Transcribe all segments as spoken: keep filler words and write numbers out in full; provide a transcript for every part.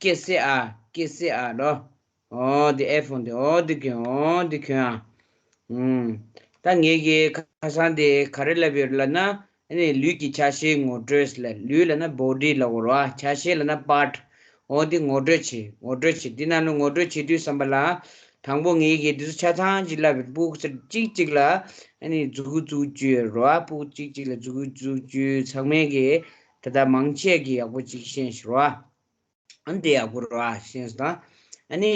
ཀེ་སེ་ཨ། ཀེ་སེ་ཨ་ལོ། ཨོ་དེ་ཨེ་ཕོན་དེ། ཨོ་དེ་གྱོན། ཨོ་དེ་གྱོན་ཨ། ཨུམ། ད་ངེད་ཀྱི་ཁ་སང་དེ་ག་རེ་ལབ་ཡོད་ལབ་ན། ཨ་ནི་ལུས་ཀྱི་ཆ་ཤས་ངོ་སྤྲོད་ལ། ལུས་ལབ་ན་བོ་ཌི་ལབ་དགོས་རེད་བ། ཆ་ཤས་ལབ་ན་པཱརཊ། འོ་འདི་ངོ་སྤྲོད་བྱེད། ངོ་སྤྲོད་བྱེད། འདི་ནང་ལ་ངོ་སྤྲོད་བྱེད་དུས་ཙམ་པ་ལ། དང་པོ་ངེད་ཀྱིས་འདི་ཚོ་ཆ་ཚང་ཅིག་ལབ་པའི་ཕྲུ་གུ་གཅིག་གཅིག་ལ་ཨ་ནི་མཛུ་གུ་བཙུགས་རྒྱུ་རེད་བ། ཕྲུ་གུ་གཅིག་གཅིག་ལ་མཛུ་གུ་བཙུགས་རྒྱུ། ཚང་མས་ཀྱིས་ད་ལྟ་མང་ཆེ་གིས་ཡག་པོ་ཅིག་ཤེས་ཤག་རེད་བ། ཨ་ནི་དེ་ཡག་པོ་རེད་བ། ཤེས་སོང་། ཨ་ནི་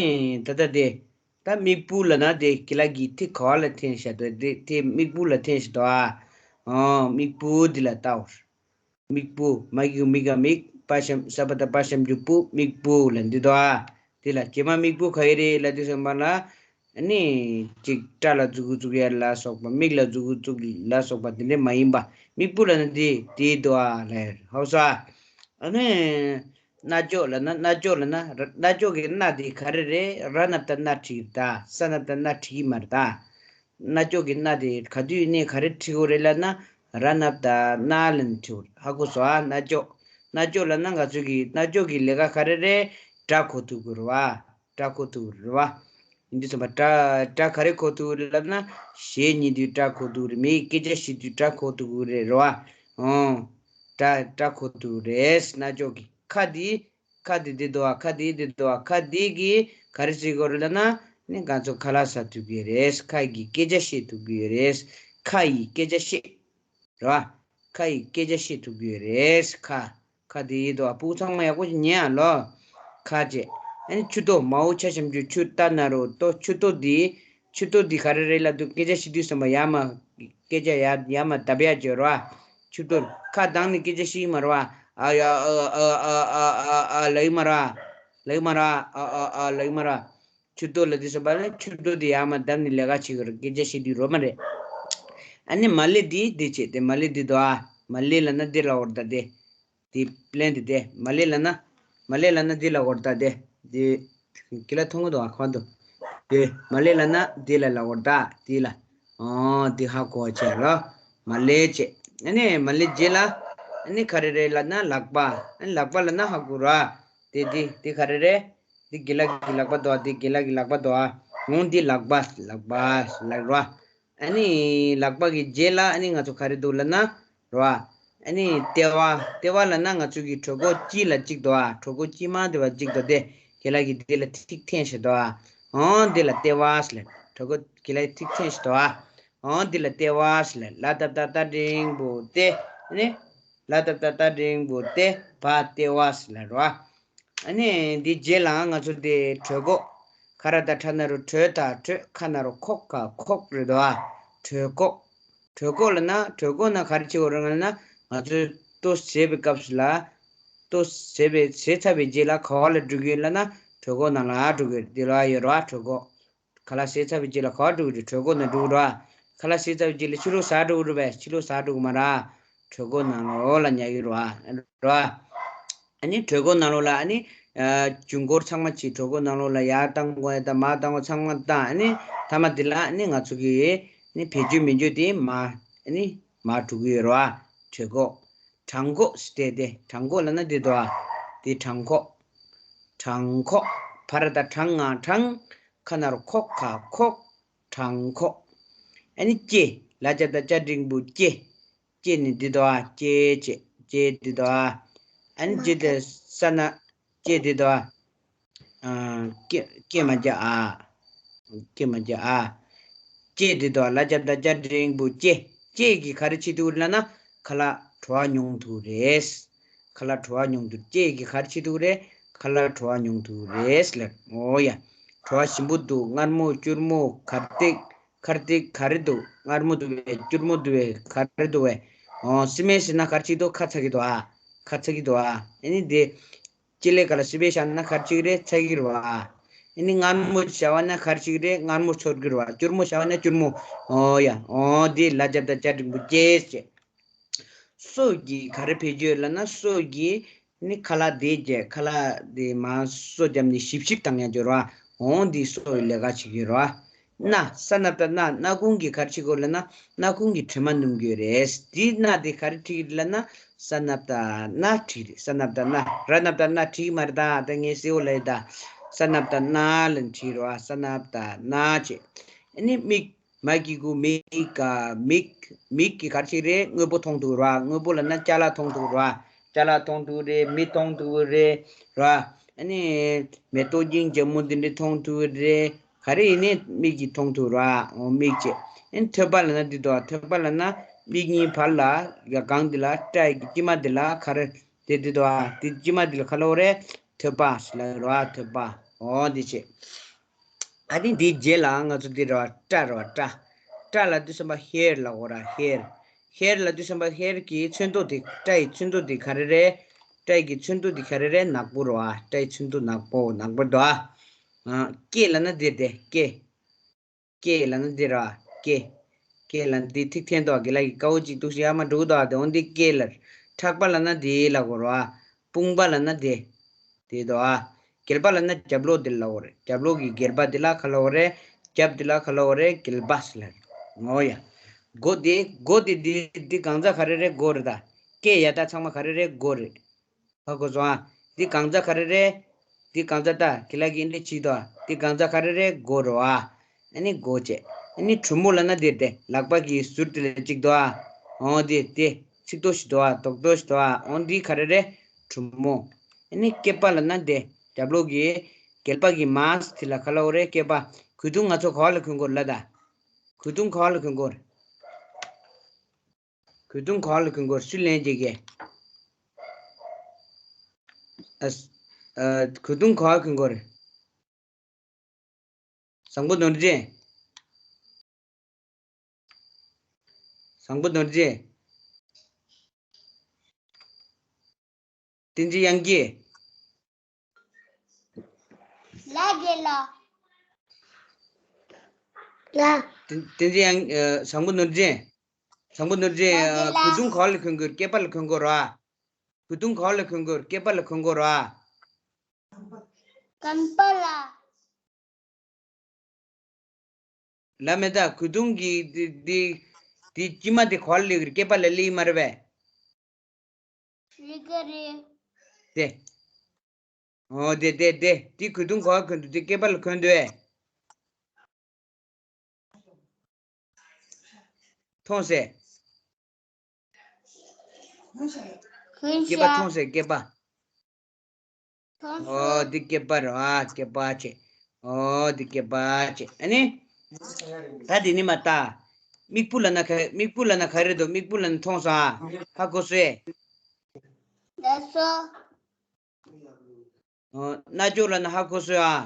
ད་ལྟ་དེ། ད་མིག་སྤུ་ལབ་ན་དེ་ཀི་ལ་གི་ཐིག་ག་བ་ལ་འཐེན་བཞག་འདུག་དེ་དེ་མིག་སྤུ་ལ་འཐེན་བཞག་འདུག་ཨ། ཨོ་མིག་སྤུ་འདི་ལ་ལྟ་འོ། མིག་སྤུ། མ་གི་གུ་མི་ག་མིག་པ་ཞབས་ས་པ་བཏགས་པ་ཞབས་ཀྱུ་སྤུ། མིག་སྤུ་ལབ་འདི་འདུག་ཨ། དེ་ལ་རྗེས་མ་མིག་སྤུ་ག་ཡེ་རེད་ལབ་དུས་ཙམ་པ་ལ། ཨ་ནི་ཅིག་སྐྲ་ལ་མཛུ་གུ་བཙུགས་ཡ་ལ་སོགས་པ། མིག་ལ་མཛུ་གུ་བཙུགས་ལ་སོགས་པ་དེ་འདྲ་མ་ཡིན་པ། མིག་སྤུ་ལབ་ན་དེ་དེ་འདུག་ཨ་ལབ་ཧ་གོ་སོང་ཨ། ཨ་ནི། རྣ་ཅོག་ལབ་ན། རྣ་ཅོག་ལབ་ན་ར། རྣ་ཅོག་གི་སྣ་དེ་ག་རེ་རེད། ར་ན་བཏགས་རྣ་བྲིས་ཀྱི་རེད་ད། ས་ན་བཏགས་སྣ་བྲིས་ཀྱི་མ་རེད་ད། རྣ་ཅོག་གི་སྣ་དེ་ག་དུས་ནས་ག་རེ་བྲིས་དགོས་རེད་ལབ་ན། ར་ན་བཏགས་རྣ་ལབ་ནས་བྲིས་དགོས་རེད། ཧ་གོ་སོང་ཨ། རྣ་ཅོག་རྣ་ཅོག་ལབ་ན་ང་ཚོ་གི་རྣ་ཅོག་གི་ལས་ཀ་ག་རེ་རེད། སྒྲ་གོ་ཐུབ་དགོས་རེད་བ། སྒྲ་གོ་ཐུབ་དགོས་རེད་བ། ཡིན་དུས་ཙམ་པ་སྒྲ། སྒྲ་ག་རེ་གོ་ཐུབ་དགོས་རེད་ལབ་ན། གཞས་ཉན་དུས་སྒྲ་གོ་ཐུབ་དགོས་རེད། མིའི་སྐད་ཆ་བཤད་དུས་སྒྲ་གོ་ཐུབ་དགོས་རེད་རེད་བ། ཨོ། སྒྲ། སྒྲ་གོ་ཐུབ་དགོས་རེད། རྣ་ཅོག་གི་ཁ་དེ། ཁ་དེ་འདི་འདུག་ཨ། ཁ་དེ་འདི་འདུག་ཨ། ཁ་དེ་གིས་ག་རེ་བྱེད་དགོས་རེད་ལབ་ན། ནི་ང་ཚོ་ཁ་ལག་ཟ་ཐུབ་ཀྱི་རེད། ཁ་ཡིས་སྐད་ཆ་བཤད་ཐུབ་ཀྱི་རེད། ཁ་ཡིས་སྐད་ཆ་བཤད། རེད་བ། ཁ་ཡིས་སྐད་ཆ་བཤད་ཐུབ་ཀྱི་རེད། ཁ། ཁ་དེ་འདུག་ཨ། ཕྲུ་གུ་ཚང་མ་ཡག་པོ་ཞིག་ཉན་ཨ་ལོ། ཁ་བྱས། ཨ་ནི་མཆུ་ཏོ། མའོ་ཆ་ཞབས་ཀྱུ་མཆུ་ཏ་ན་རོ་ཏོ། མཆུ་ཏོ་འདི། མཆུ་ཏོ་འདི་ག་རེ་རེད་ལབ་དུས་སྐད་ཆ་བཤད་དུས་ཙམ་པ་ཡར་མར། སྐད་ཆ་ཡར་ཡར་མར་བརྡབ་ཡག་བྱེད་རོ། མཆུ་ཏོ། ཁ་གདངས་ནས་སྐད་ཆ་བཤད་ཀྱི་མ་རེད་བ། ཨ་ཡ་ཨ་ཨ་ཨ་ཨ་ཨ་ཨ་ལབ་ཀྱི་མ་རེད་བ། ལབ་ཀྱི་མ་རེད་བ། ཨ་ཨ་ཨ་ལབ་ཀྱི་མ་རེད་བ། མཆུ་ཏོ་ལབ་དུས་ཙམ་པ་ལ་མཆུ་ཏོ་འདི་ཡར་མར་བརྡབ་ནས་ལས་ཀ་བྱེད་ཀྱི་རེད། སྐད་ཆ་བཤད་དུས་རོ་མ་རེད། ཨ་ནི་མ་ལེ་འདི་འདི་བྱས་ཏེ། མ་ལེ་འདི་འདུག་ཨ། མ་ལེ་ལབ་ན་འདི་ལབ་དགོས་རེད་ད་དེ། དེ་པླེན་དེ་དེ། མ་ལེ་ལབ་ན། མ་ལེ་ལབ་ན་འདི་ལབ་དགོས་རེད་ད་དེ། དེ། ཀི་ལ་མཐོང་གི་འདུག་ཨ། ཁོ་འདུག་དེ། མ་ལེ་ལབ་ན་འདི་ལ་ལབ་དགོས་རེད་ད། དེ་ལ། ཨོ། དེ་ཧ་གོ་བྱས་ལ། མ་ལེ་བྱས། ཨ་ནི་མ་ལེ་རྗེས་ལ། ཨ་ནི་ག་རེ་རེད་ལབ་ན་ལག་པ། ཨ་ནི་ལག་པ་ལབ་ན་ཧ་གོ་ར། དེ་དེ་དེ་ག་རེ་རེད། འདི་དགེ་ལགས་ཀྱི་ལག་པ་འདུག་ཨ། འདི་དགེ་ལགས་ཀྱི་ལག་པ་འདུག་ཨ། འོང་འདི་ལག་པ། ལག་པ་ལབ་ར། ཨ་ནི་ལག་པ་གི་རྗེས་ལ་ཨ་ནི་ང་ཚོ་ག་རེ་འདུག་ལབ་ན། རེད་བ། ཨ་ནི་ལྟེ་བ། ལྟེ་བ་ལབ་ན་ང་ཚོ་གི་གྲོད་ཁོག་དཀྱིལ་ལ་གཅིག་འདུག་ཨ། གྲོད་ཁོག་དཀྱིལ་མ་དེ་བ་གཅིག་འདུག་དེ་དགེ་ལགས་ཀྱིས་དེ་ལ་ཐིག་འཐེན་བཞག་འདུག་ཨ། འོ་དེ་ལ་ལྟེ་བ་ཟེར་ལབ། གྲོད་ཁོག་དགེ་ལགས་ཀྱིས་ཐིག་འཐེན་བཞག་འདུག་ཨ། འོ་དེ་ལ་ལྟེ་བ་ཟེར་ལབ། ལ་ད་བཏགས་ལྟ་འགྲེང་བུ་ལྟེ། ཨ་ནི། ལ་ད་བཏགས་ལྟ་འགྲེང་བུ་ལྟེ་བ་ལྟེ་བ་ཟེར་ལབ་རེད་བ། ཨ་ནི་འདི་རྗེས་ལའང་ང་ཚོ་འདི་གྲོད་ཁོག་ཁ་ར་བཏགས་ཁྲ་ན་རོ་གྲོ་ད་གྲོད། ཁ་ན་རོ་ཁོ་ག་ཁོག་རེད་དོ། གྲོད་ཁོག་གྲོད་ཁོག་ལབ་ན། གྲོད་ཁོག་ན་ག་རེ་བྱེད་དགོས་རེད་ལབ་ན། ང་ཚོས་ལྟོ་བཟས་པའི་སྐབས་སུ་ལ། ལྟོ་བཟས་པའི་བཟས་ཚར་བའི་རྗེས་ལ་ག་བ་ལ་འགྲོ་གི་ཡོད་ལབ་ན། གྲོད་ཁོག་ནང་ལ་འགྲོ་གི་ཡོད། འདི་ལ་ཡོད་རེད་བ། གྲོད་ཁོག་ཁ་ལག་བཟས་ཚར་བའི་རྗེས་ལ་ག་བ་འགྲོ་གི་རེད། གྲོད་ཁོག་ནང་འགྲོ་གི་རེད་བ། ཁ་ལག་བཟས་ཚར་བའི་རྗེས་ལ་ཕྱི་ལོགས་ཟ་འགྲོ་གི་རེད་པས། ཕྱི་ལོགས་ཟ་འགྲོ་གི་མ་རེད། གྲོད་ཁོག་ནང་ལོགས་ལ་ཉར་གི་རེད་བ། རེད་བ། ཨ་ནི་གྲོད་ཁོག་ནང་ལོགས་ལ་ཨ་ནི། ཨ། རྒྱུན་འཁོར་ཚང་མ་གཅིག་གྲོད་ཁོག་ནང་ལོགས་ལ་ཡར་བཏང་དགོས་ཡ་དང་མར་བཏང་དགོས་ཚང་མ་བཏང་། ཨ་ནི་མཐའ་མ་དེ་ལ་ཨ་ནི་ང་ཚོ་གི་ཨ་ནི་བེད་སྤྱོད་མི་འཇུག་དེ་མར་ཨ་ནི་མར་འགྲོ་གི་ཡོད་རེད་བ། གྲོད་ཁོག་བྲང་ཁོག་ཟེར་ཏེ་དེ། བྲང་ཁོག་ལབ་ན་འདི་འདུག་ཨ། དེ་བྲང་ཁོག་བྲང་ཁོག་ཕ་ར་བཏགས་བྲང་ང་བྲང་། ཁ་ན་རོ་ཁོ་ག་ཁོག་བྲང་ཁོག་ཨ་ནི་ལྕེ། ལ་ལྕགས་བཏགས་ལྕགས་འགྲེང་བུ་ལྕེ། ལྕེ་ནི་འདི་འདུག་ཨ། ལྕེ་ལྕེ་ལྕེ་འདི་འདུག་ཨ། ཨ་ནི་ལྕེ་དེ་ས་ན་ལྕེ་འདི་འདུག་ཨ། ཨ། ཀྱེ་ཀྱེ་མ་བྱ་ཨ། ཀྱེ་མ་བྱ་ཨ། ལྕེ་འདི་འདུག་ཨ། ལ་ལྕགས་བཏགས་ལྕགས་འགྲེང་བུ་ལྕེ། ལྕེ་གིས་ག་རེ་བྱེད་ཐུབ་ཀྱི་རེད་ལབ་ན། ཁ་ལག་བྲོ་བ་མྱོང་ཐུབ་རེད། ཁ་ལག་བྲོ་བ་མྱོང་ཐུབ། ལྕེ་གིས་ག་རེ་བྱེད་ཐུབ་རེད། ཁ་ལག་བྲོ་བ་མྱོང་ཐུབ་རེད་ལབ། འོ་ཡ། བྲོ་བ་ཞིམ་པོ་འདུག་མངར་མོ་སྐྱུར་མོ་གར་སྟེགས། གར་སྟེགས་ག་རེ་འདུག་མངར་མོ་འདུག་པས། སྐྱུར་མོ་འདུག་པས། ག་རེ་འདུག་པས། འོ་སི་མེན་ཟེར་ན་ག་རེ་བྱེད་འདུག་ཁ་ཚ་གི་འདུག་ཨ། ཁ་ཚ་གི་འདུག་ཨ། ཨ་ནི་དེ། ལྕེ་ལེ་ག་ལ་སི་པེ་བཞག་ན་གར་ཅིག་རེད། ཚ་གི་རེད་བ། ཨ་ནི་མངར་མོ་བྱ་བ་ན་གར་ཅིག་རེད། མངར་མོ་ཚོར་གི་རེད་བ། སྐྱུར་མོ་བྱ་བ་ན་སྐྱུར་མོ། ཨོ་ཡ། ཨོ་དེ་ལ་ལྕགས་བཏགས་ལྕགས་འགྲེང་བུ་ལྕེ་ཟེར། སོ་གི་ག་རེ་བེད་སྤྱོད་ལབ་ན། སོ་གི་ནི་ཁ་ལག་དེ་བྱས། ཁ་ལག་དེ་མར་སོ་བརྒྱབ་ནས་ཞིབ་ཞིབ་བཏང་ཡ་སྦྱོར་བ། ཨོ་འདི་སོ་ཡི་ལས་ཀ་བྱེད་ཀྱི་རེད་བ། སྣ། ས་ན་བཏགས་སྣ། སྣ་ཁུང་གི་ག་རེ་བྲིས་དགོས་ལབ་ན། སྣ་ཁུང་གི་དྲི་མ་སྣོམ་གྱི་རེད། དེའི་སྣ་དེ་ག་རེ་བྲིས་ལབ་ན། ས་ན་བཏགས་སྣ་བྲིས་རེད། ས་ན་བཏགས་སྣ། ར་ན་བཏགས་རྣ་བྲིས་མ་རེད་ད། ད་ངས་གསལ་བོ་ལབ་ཡོད་ད། ས་ན་བཏགས་སྣ་ལབ་བྲིས་རེད་བ། ས་ན་བཏགས་སྣ་བྱས། ཨ་ནི་མིག་མ་གི་གུ་མིག་ག་མིག་མིག་གི་ག་རེ་བྱས་རེད། དངོས་པོ་མཐོང་ཐུབ་རེད་བ། དངོས་པོ་ལབ་ན་ཅ་ལག་མཐོང་ཐུབ་རེད་བ། ཅ་ལག་མཐོང་ཐུབ་རེད། མི་མཐོང་ཐུབ་རེད་ར། ཨ་ནི་མེ་ཏོག་རྒྱན་རྒྱ་མོ་འདི་འདྲ་མཐོང་ཐུབ་རེད། ག་རེ་ཡིན་ནའི་མིག་གིས་མཐོང་ཐུབ་ར། འོ་མིག་བྱས། ཨ་ནི་ཐོད་པ་ལབ་ན་འདི་འདུག་ཐོད་པ་ལབ་ན་མིག་གཉིས་བར་ལ་ཡ་སྒང་འདི་ལ་སྐྲ་ཡི་དཀྱིལ་མ་འདི་ལ་ག་རེ་དེ་འདི་འདུག་དེ་དཀྱིལ་མ་འདི་ལ་ག་ལབ་དགོས་རེད། ཐོད་པ་ལབ་ར། ཐོད་པ། འོ་འདི་བྱས། ཨ་ནི་འདིའི་རྗེས་ལ་ང་ཚོ་འདི་རེད་བ། སྐྲ་རེད་བ། སྐྲ། སྐྲ་ལབ་དུས་ཙམ་པ་ཧེར་ལབ་དགོས་ར། ཧེར། ཧེར་ལབ་དུས་ཙམ་པ་ཧེར་གྱི་ཚོན་མདོག་དེ། སྐྲ་ཡི་ཚོན་མདོག་དེ་ག་རེ་རེད། སྐྲ་ཡི་ཚོན་མདོག་དེ་ག་རེ་རེད། ནག་པོ་རེད་བ། སྐྲ་ཡི་ཚོན་མདོག་ནག་པོ། ནག་པོ་འདུག་ཨ། སྐེ་ལབ་ན་འདི་རེད་དེ། སྐེ། སྐེ་ལབ་ན་འདི་རེད་བ། སྐེ། སྐེ་ལབ་ན་འདི་ཐིག་འཐེན་འདུག་དགེ་ལགས་ཀྱིས་དཀའ་བོ་གཅིག་འདུག་ཤི་ཡ་མ་འགྲོ་གི་འདུག་དེ་འོ་འདི་སྐེ་ལ། ཕྲག་པ་ལབ་ན་འདི་ལབ་དགོས་རེད་བ། དཔུང་པ་ལབ་ན་འདི། འདི་འདུག་ཨ། སྒལ་པ་ལབ་ན་རྒྱབ་ལོགས་འདི་ལབ་དགོས་རེད། རྒྱབ་ལོགས་ཀྱི་སྒལ་པ་འདི་ལ་ག་ལབ་དགོས་རེད། རྒྱབ་འདི་ལ་ག་ལབ་དགོས་རེད། སྒལ་པ་ཟེར་ལབ་རེད། འོ་ཡ། མགོ་འདི། མགོ་འདི་འདི་འདི་གང་ཟག་ག་རེ་རེད། མགོ་རེད་ད། སྐེ་ཡ་ད་ཚང་མ་ག་རེ་རེད། མགོ་རེད། ཧ་གོ་སོང་ཨ། འདི་གང་ཟག་ག་རེ་རེད། འདི་གང་ཟག་ད་དགེ་ལགས་ཀྱིས་འདི་བྲིས་འདུག་འདི་གང་ཟག་ག་རེ་རེད། མགོ་རེད་བ། ཨ་ནི་མགོ་བྱས། ཨ་ནི་གྲུ་མོ་ལབ་ན་འདི་རེད་དེ། ལག་པ་གི་ཟུར་དེ་ལ་གཅིག་འདུག་ཨ། འོ་འདི་དེ་ཚིགས་ཏོ་ཞིག་འདུག་ཨ། རྡོག་རྡོག་ཞིག་འདུག་ཨ། འོ་འདི་ག་རེ་རེད། གྲུ་མོ། ཨ་ནི་སྐེད་པ་ལབ་ན་འདི་རྒྱབ་ལོགས་ཀྱི་སྐེད་པ་གི་མཱས་དེ་ལ་ག་ལབ་དགོས་རེད། སྐེད་པ། གོས་ཐུང་ང་ཚོ་ག་པ་ལ་གོན་དགོས་རེད་ལབ་ད། གོས་ཐུང་ག་པ་ལ་གོན་དགོས་རེད། གོས་ཐུང་ག་པ་ལ་གོན་དགོས་རེད། སུས་ལན་བྱེད་ཀྱི། ཨ། ཨ། གོས་ཐུང་ག་པ་གོན་དགོས་རེད། བཟང་པོ་ནོར་རྫས། བཟང་པོ་ནོར་རྫས། བསྟན་འཛིན་དབྱངས་སྐྱིད། ལགས་རྒན་ལགས། ལགས། བསྟན་བསྟན་འཛིན་དབྱངས། ཨ། བཟང་པོ་ནོར་རྫས། བཟང་པོ་ནོར་རྫས། ལགས་རྒན་ལགས། གོས་ཐུང་ག་པ་ལ་གོན་དགོས། སྐེད་པ་ལ་གོན་དགོས་ར། གོས་ཐུང་ག་པ་ལ་གོན་དགོས། སྐེད་པ་ལ་གོན་དགོས་ར། རྐང་པ་ལ། ལབ་མེད་ད། གོས་ཐུང་གི་འདི་འདི་འདི་དཀྱིལ་མ་དེ་ག་པ་ལ་སླེབས་ཀྱི་རེད། སྐེད་པ་ལ་སླེབས་ཀྱི་མ་རེད་པས། སླེབས་ཀྱི་རེད། དེ། འོ་དེ་དེ་དེ་དེ་གོས་ཐུང་ག་པ་གོན་འདུག་དེ་སྐེད་པ་ལ་གོན་འདུག་ཨེ། མཐོང་སོང་ཨེ། གོན་སྐེད་པ་ཤག་མཐོང་སོང་ཨེ། སྐེད་པ། མཐོང་སོང་། འོ་འདི་སྐེད་པ་རེད་བ། སྐེད་པ་བྱས། འོ་འདི་སྐེད་པ་བྱས། ཨ་ནི། ད་འདི་ནི་མ་ལྟ། མིག་སྤུ་ལབ་ན་ག་མིག་སྤུ་ལབ་ན་ག་རེ་འདུག་མིག་སྤུ་ལབ་ན་མཐོང་སོང་ཨ། ཧ་གོ་སོང་ཨེ། ལགས་སོ། འོ། རྣ་ཅོག་ལབ་ན་ཧ་གོ་སོང་ཨ།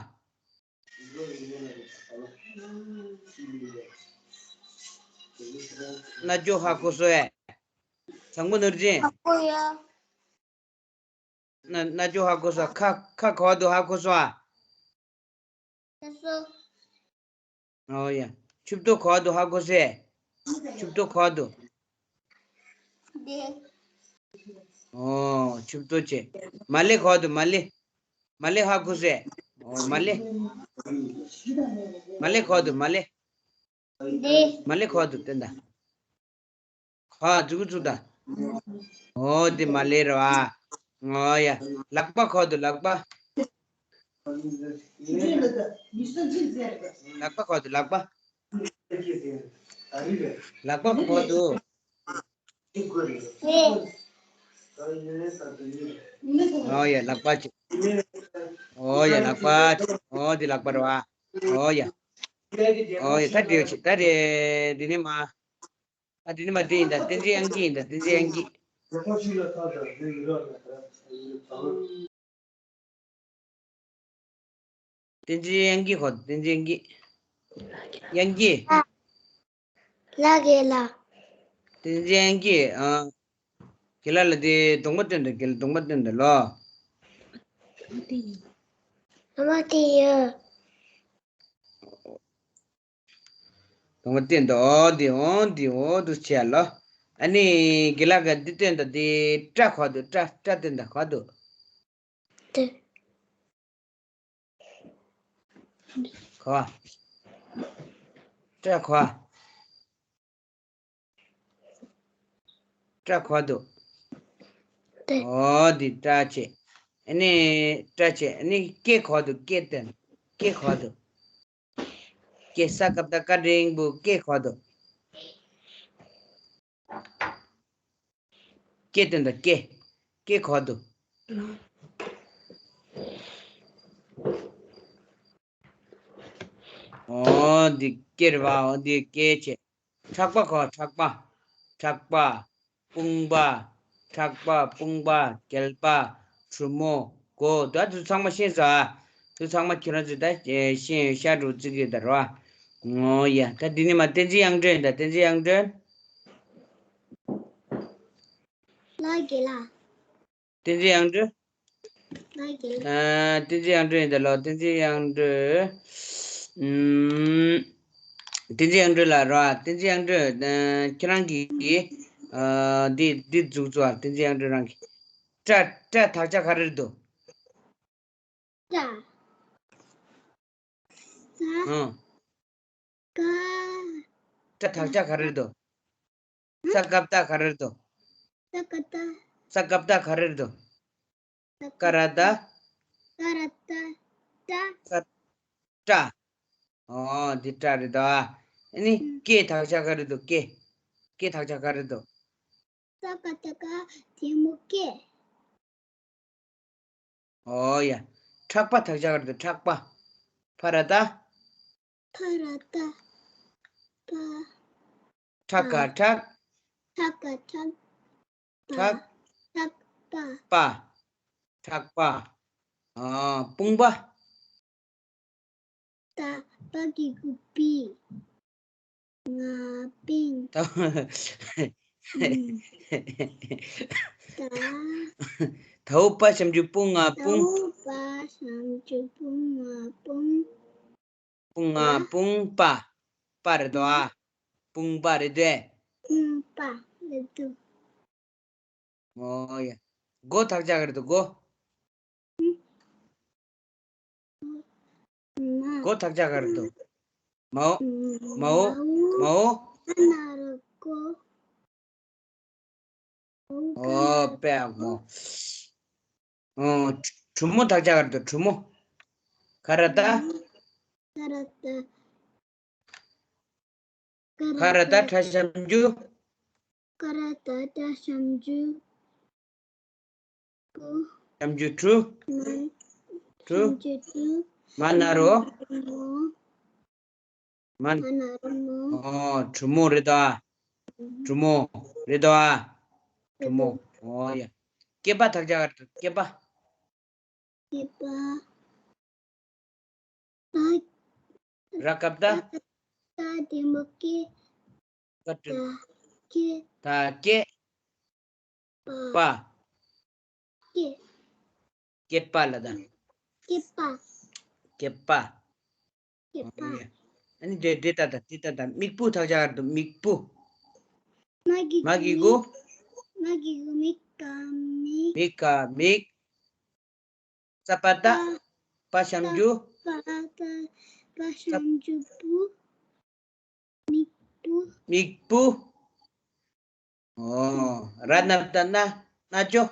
རྣ་ཅོག་ཧ་གོ་སོང་ཨེ། བཟང་པོ་ནོར་རྫས། ཧ་གོ་ཡ། རྣ་རྣ་ཅོག་ཧ་གོ་སོང་ཨ། ཁ་ཁ་ག་པ་འདུག་ཧ་གོ་སོང་ཨ། ལགས་སོ། ཨོ་ཡ། མཆུ་ཏོ་ག་པ་འདུག་ཧ་གོ་སོང་ཨེ། མཆུ་ཏོ་ག་པ་འདུག་འདི། ཨོ། མཆུ་ཏོ་བྱས། མ་ལེ་ག་པ་འདུག་མ་ལེ། མ་ལེ་ཧ་གོ་སོང་ཨེ། ཨོ་མ་ལེ། མ་ལེ་ག་པ་འདུག་མ་ལེ། འདི། མ་ལེ་ག་པ་འདུག་བསྟན་ད། ག་པ་འདུག་འདུག་ད། ཨོ་འདི་མ་ལེ་རེད་བ། ཨོ་ཡ། ལག་པ་ག་པ་འདུག་ལག་པ། ལག་པ་ག་པ་འདུག་ལག་པ། ལག་པ་ག་པ་འདུག་ཨོ་ཡ་ལག་པ་ཅིག་ཨོ་ཡ་ལག་པ་ཅིག་ཨོ་འདི་ལག་པ་རེད་བ། ཨོ་ཡ། ཨོ་ཡ་ད་འདི་ཡོད་ཅིག་ད་རེད་འདི་ནི་མ། ཨ་འདི་ནི་མ་འདི་ཡིན་ད་བསྟན་འཛིན་དབྱངས་སྐྱིད་ཡིན་ད་བསྟན་འཛིན་དབྱངས་སྐྱིད། བསྟན་འཛིན་དབྱངས་སྐྱིད་གོ། བསྟན་འཛིན་དབྱངས་སྐྱིད། དབྱངས་སྐྱིད། ལགས་རྒན་ལགས། བསྟན་འཛིན་དབྱངས་སྐྱིད། ཨ། དགེ་ལགས་ལ་དེ་གདོང་པ་སྟོན་དང་། དགེ་ལགས་གདོང་པ་སྟོན་དང་ལོ། ཨ་མ་དེ་ཡོད། གདོང་པ་སྟོན་དང་། ཨོ་དེ་ཨོ་དེ་ཨོ་དུ་བྱས་ལོ། ཨ་ནི་དགེ་ལགས་ཀྱིས་འདི་སྟོན་དང་། དེ་སྐྲ་ག་པ་འདུག་སྐྲ་སྐྲ་སྟོན་དང་ག་པ་འདུག་དེ། ག་པ། སྐྲ་གོ། སྐྲ་གོ་འདུག་ཏེ། ཨོ་འདི་སྐྲ་བྱས། ཨ་ནི་སྐྲ་བྱས། ཨ་ནི་སྐེ་གོ་འདུག་སྐེ་དེ། སྐེ་གོ་འདུག་སྐེ། ས་ཀ་བཏགས་སྐ་འགྲེང་བུ་སྐེ་གོ་འདུག་སྐེ་དེ་འདུག་སྐེ། སྐེ་གོ་འདུག་ཨོ་འདི་སྐེ་རེད་པ། ཨོ་འདི་སྐེ་བྱས། ཕྲག་པ་གོ། ཕྲག་པ། ཕྲག་པ། དཔུང་པ། ཕྲག་པ། དཔུང་པ། སྐེད་པ། གྲུ་མོ། མགོ། ད་དུ་ཚང་མ་ཤེས་སོང་ཨ། དུ་ཚང་མ་ཁྱེད་རང་ཚོས་ད་ཤེས་ཤ་འགྲོ་བརྩི་གི་ད་རོ། ཨོ་ཡ། ད་འདི་ནི་མ་བསྟན་འཛིན་དབྱངས་སྒྲོན། ད་བསྟན་འཛིན་དབྱངས་སྒྲོན། ལགས་ཀྱི་ལགས། བསྟན་འཛིན་དབྱངས་སྒྲོན། ལགས་ཀྱི། ཨ། བསྟན་འཛིན་དབྱངས་སྒྲོན་ཡིན་ད་ལོ། བསྟན་འཛིན་དབྱངས་སྒྲོན། ཨུམ། བསྟན་འཛིན་དབྱངས་སྒྲོན་ལགས་རོ། བསྟན་འཛིན་དབྱངས་སྒྲོན། ཨ། ཁྱེད་རང་གིས། ཨ། འདི་འདི་འཛུགས་བཙུགས་ཨ། བསྟན་འཛིན་དབྱངས་སྒྲོན་རང་གིས། སྐྲ། སྐྲ་དག་ཆ་ག་རེ་རེད་འདུག་སྐྲ། ས། ཨང་། ཀ། སྐྲ་དག་ཆ་ག་རེ་རེད་འདུག་ས་ཀ་བཏགས་ག་རེ་རེད་འདུག་ས་ཀ་བཏགས། ས་ཀ་བཏགས་ག་རེ་རེད་འདུག་ཀ་ར་བཏགས། ཀ་ར་བཏགས། སྐྲ། སྐྲ། ཨོ་འདི་སྐྲ་རེད་ད། ཨ་ནི་སྐེ་དག་ཆ་ག་རེ་འདུག་སྐེ། སྐེ་དག་ཆ་ག་རེ་འདུག་ས་ཀ་བཏགས་སྐ་འགྲེང་བུ་སྐེ། ཨོ་ཡ། ཕྲག་པ་དག་ཆ་ག་རེ་འདུག་ཕྲག་པ། ཕ་ར་བཏགས། ཕ་ར་བཏགས། པ། ཕྲ་ག་ཕྲག་ཕྲ་ག་ཕྲག་པ། ཕྲག་ཕྲག་པ། པ། ཕྲག་པ། ཨ། དཔུང་པ། ཏ། པ་གི་གུ་པི། ང་པིང་། ད། ད། དའོ་པ་ཞབས་ཀྱུ་དཔུང་ང་དཔུང་། དའོ་པ་ཞབས་ཀྱུ་དཔུང་ང་དཔུང་། དཔུང་ང་དཔུང་པ། པ་རེད་དོ་ཨ། དཔུང་པ་རེད་དོ། དཔུང་པ་རེད་དོ། ཨོ་ཡ། མགོ་དག་ཆ་ག་རེད་དོ་མགོ། མ། མགོ་དག་ཆ་ག་རེད་དོ། མའོ། མའོ། མའོ། ཨ་ན་རོ་མགོ། ཨོ་དཔེ་ཡག་མོ། ཨོ། གྲུ་མོ་དག་ཆ་ག་རེད་དོ་གྲུ་མོ། ག་ར་བཏགས། ག་ར་བཏགས། ག་ར་བཏགས་ཕྲ་ཞབས་ཀྱུ། ག་ར་བཏགས་ཕྲ་ཞབས་ཀྱུ། གུ། ཞབས་ཀྱུ་གྲུ། མ། གྲུ། ཞབས་ཀྱུ་གྲུ། མ་ན་རོ། མ། མ་ན་རོ་མོ། ཨོ། གྲུ་མོ་རེད་དོ་ཨ། གྲུ་མོ་རེད་དོ་ཨ། གྲུ་མོ། ཨོ་ཡ། སྐེད་པ་དག་ཆ་ག་རེད་དོ་སྐེད་པ། སྐེད་པ། ད། ར་བཏགས་ད། ད་འགྲེང་བུ་སྐེ། ད་འགྲེང་། ད་སྐེ། ད་སྐེ། པ། པ། སྐེ། སྐེད་པ་ལ་ད། སྐེད་པ། སྐེད་པ། སྐེད་པ། ཨ་ནི་འདི་འདི་ད་ད་འདི་ད་ད་མིག་སྤུ་དག་ཆ་ག་རེད་དོ་མིག་སྤུ། མ་གི་མ་གི་གུ། གུ། མ་གི་གུ་མི་ག་མིག། མི་ག་མིག། ས་པ་བཏགས། པ་ཞབས་ཀྱུ། པ་བཏགས། པ་ཞབས་ཀྱུ་པུ། མིག་པུ། མིག་པུ། ཨོ། ར་ན་བཏགས་རྣ། རྣ་ཅོ།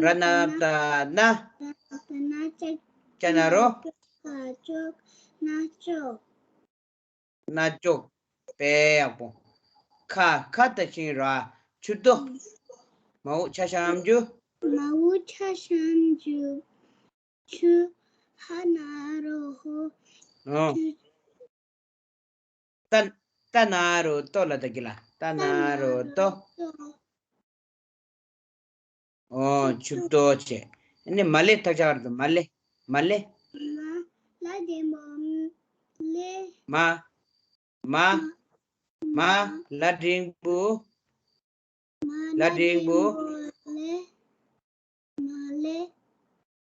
ར་ན་བཏགས་རྣ། ར་ན་བཏགས་རྣ། ཅ། ཅ་ན་རོ། ཅོ། རྣ་ཅོ། རྣ་ཅོག་དཔེ་ཡག་པོ། ཁ། ཁ་ད་ཤིང་ར། ཆུ་ཏོ། མའོ་ཆ་ཞབས་ཀྱུ། མའོ་ཆ་ཞབས་ཀྱུ། ཆུ། ཧ་ན་རོ་ཧོ། ཨོ། ཆུ། ཏ། ཏ་ན་རོ་ཏོ་ལ་ད་གི་ལ། ཏ་ན་རོ་ཏོ། ཏ་ན་རོ་ཏོ། ཨོ། ཆུ་ཏོ་བྱས། ཨ་ནི་མ་ལེ་དག་ཆ་ག་རེད་དོ་མ་ལེ། མ་ལེ། མ། ལ་འགྲེང་བུ་ལེ། མ། མ། མ། ལ་འགྲེང་བུ། མ། ལ་འགྲེང་བུ། ལ་འགྲེང་བུ་ལེ། མ་ལེ།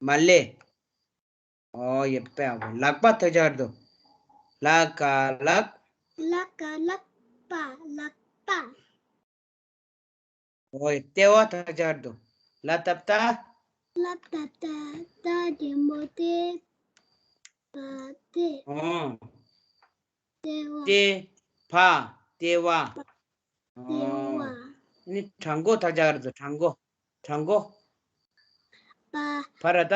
མ་ལེ། ཨོ་ཡ་དཔེ་ཡག་པོ། ལག་པ་དག་ཆ་ག་རེད་དོ། ལ་ག་ལག་ལ་ག་ལག་པ། ལག་པ། ཨོ་ཡ་ལྟེ་བ་དག་ཆ་ག་རེད་དོ། ལ་བཏགས་ལྟ། ལ་བཏགས་ལྟ། ལྟ་འགྲེང་བུ་ལྟེ། བ་ལྟེ། ཨོ། ལྟེ་བ། ལྟེ་བ། ལྟེ་བ། ལྟེ་བ། ཨོ། ནི་གྲངས་འགོ་དག་ཆ་ག་རེ་འདུག་གྲངས་འགོ། གྲངས་འགོ། པ། བ་ར་ད།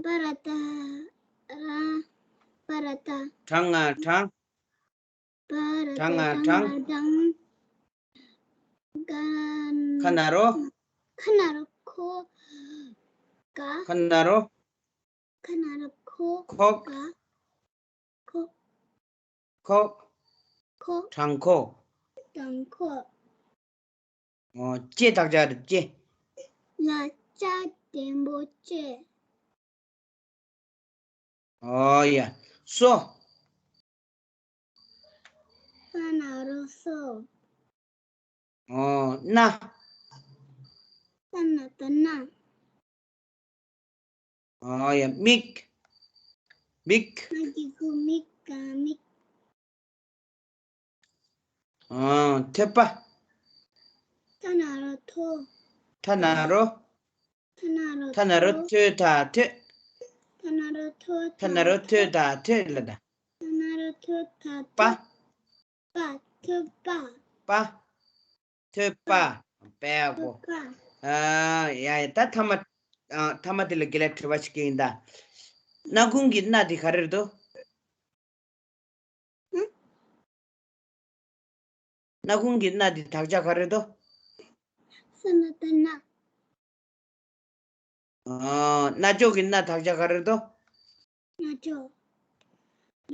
པ་ར་ད། ར། པ་ར་ད། གྲངས་ང་གྲངས། པ་ར་ད། གྲངས་ང་གྲངས། གྲངས་ང་གྲངས། ཁ་ན་རོ། ཁ་ན་རོ་ཁོ། ག། ཁ་ན་རོ། ཁ་ན་རོ་ཁོ། ཁོག་ག། ཁོ། ཁོག་ཁོ། གྲངས་ཁོག་གྲངས་ཁོག་ཨོ། ལྕེ་དག་ཆ་རེད། ལྕེ། ལ་ལྕ་ལྡན་པོ་ལྕེ། ཨོ་ཡ། སོ། ས་ན་རོ་སོ། ཨོ། སྣ། ས་ན་ད་སྣ། ཨོ་ཡ། མིག་མིག་མ་གི་གུ་མིག་ག་མིག་ཨོ། ཐོད་པ། ཐ་ན་རོ་ཐོ། ཐ་ན་རོ། ཐ་ན་རོ་ཐ་ན་རོ་ཐོ། ཐོད་ཐ་ཐོད། ཐ་ན་རོ་ཐོ་ཐ་ན་རོ་ཐོད་ཐ་ཐོད་ལ་ད། ཐ་ན་རོ་ཐོ་ཐ་པ། ཐོད། པ། ཐོད་པ། པ། ཐོད་པ། པ། པའི་གོ་ཐོད་པ། ཨ། ཡ་ཡ། ད་ཐ་མ། ཨ། ཐ་མ་དེ་ལ་དགེ་ལགས་དྲི་བ་ཞིག་ཡིན་ད། སྣ་ཁུང་གི་སྣ་དེ་ག་རེ་རེད་དོ། ཧུམ། སྣ་ཁུང་གི་སྣ་དེ་དག་ཆ་ག་རེ་རེད་དོ། ས་ན་ད་སྣ། ཨ། རྣ་ཅོག་གི་སྣ་དག་ཆ་ག་རེ་རེད་དོ། རྣ་ཅོག་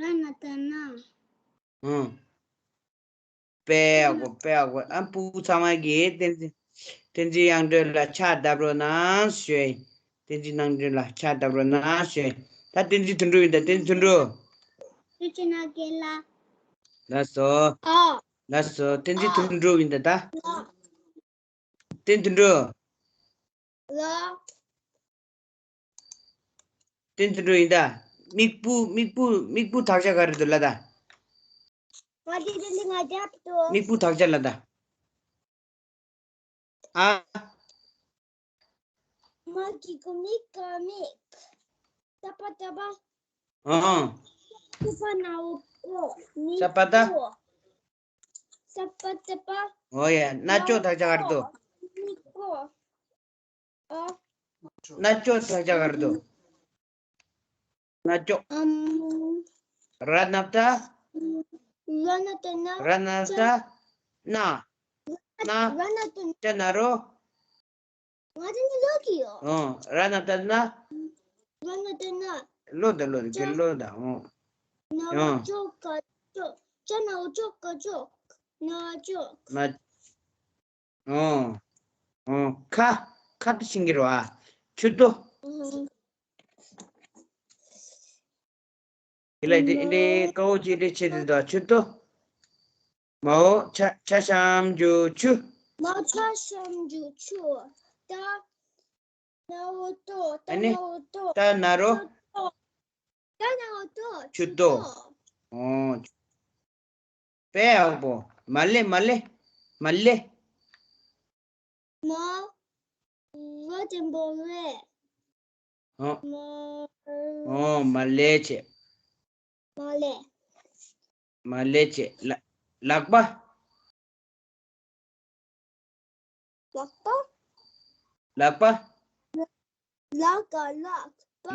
ར་ན་ད་རྣ། ཨང་། པའི་གོ་པའི་གོ་ཨ། སྤུ་གུ་ཚང་མ་གིས་བསྟན་འཛིན། བསྟན་འཛིན་དབྱངས་སྒྲོན་ལ་ཕྱག་བརྡབ་རོགས་གནང་ཞུ། བསྟན་འཛིན་དབྱངས་སྒྲོན་ལ་ཕྱག་བརྡབ་རོགས་གནང་ཞུ། ད་བསྟན་འཛིན་དོན་གྲུབ་ཡིན་ད། བསྟན་འཛིན་དོན་གྲུབ། ཐུགས་རྗེ་གནང་གི་ལ། ལགས་སོ། ཨ། ལགས་སོ། བསྟན་འཛིན་དོན་གྲུབ་ཡིན་ད་ད། ལ། བསྟན་འཛིན་དོན་གྲུབ། ལ། བསྟན་འཛིན་དོན་གྲུབ་ཡིན་ད། མིག་སྤུ་མིག་སྤུ་མིག་སྤུ་དག་ཆ་ག་རེ་འདུག་ལ་ད། ང་དེ་དེ་ལི་ང་རྒྱབ་ཏུ། མིག་སྤུ་དག་ཆ་ལ་ད། ཨ། མ་གི་གུ་མིག་ག་མིག་ཏ་པ་ཏ་པ། ཨང་། ཏ་པ་ན་འོ་ཀོ། མིག་ཏ་པ་ཏ། ཀོ། ཏ་པ་ཏ་པ། ཨོ་ཡ། རྣ་ཅོག་དག་ཆ་ག་རེ་འདུག་མིག་ཀོ། ཨ། རྣ་ཅོག་དག་ཆ་ག་རེ་འདུག་རྣ་ཅོག་ཨམ། ར་ན་བཏགས། ར་ན་བཏགས་རྣ། ར་ན་བཏགས་རྣ། རྣ། ར་ན་བཏགས། ཅ་ན་རོ། ང་དེ་ནི་ལོ་གི་ཡོ། ཨོ། ར་ན་བཏགས་རྣ། ར་ན་བཏགས་རྣ། ལོ་ད་ལོ་ད་ཅ། གི་ལོ་ད་ཨོ། ན་འོ་ཨོ། ཅོ་ག་ཅོ། ཅ་ན་འོ་ཅོ་ག་ཅོ། ན་ཅོ། ན། ཨོ། ཨོ། ཁ། ཁ་ཏུ་ཤིང་གི་རོ་ཨ། ཆུ་ཏོ། ཨོ། དེ་ལ་དེ་ཨིན་དྲེ་ཀའོ་ཅི་དྲེ་ཆེ་དེ་དོ་ཆུ་ཏོ། མའོ་ཆ་ཆ་ཤམ་ཇུ་ཆུ། མའོ་ཆ་ཤམ་ཇུ་ཆུ། ད་ན་འོ་ཏོ། ད་ཨ་ནི་ན་འོ་ཏོ། ད་ན་རོ། ད་ན་འོ་ཏོ། ཆུ་ཏོ། ཨོ། པེ་ཡག་པོ། མ་ལེ་མ་ལེ། མ་ལེ། མ། ར་ལྡན་པོ་རེ། ཨོ། མ། ཨོ། མ་ལེ་བྱེད། མ་ལེ། མ་ལེ་བྱེད། ལ། ལག་པ། ལག་པ། ལག་པ། ལ་ག་ལག་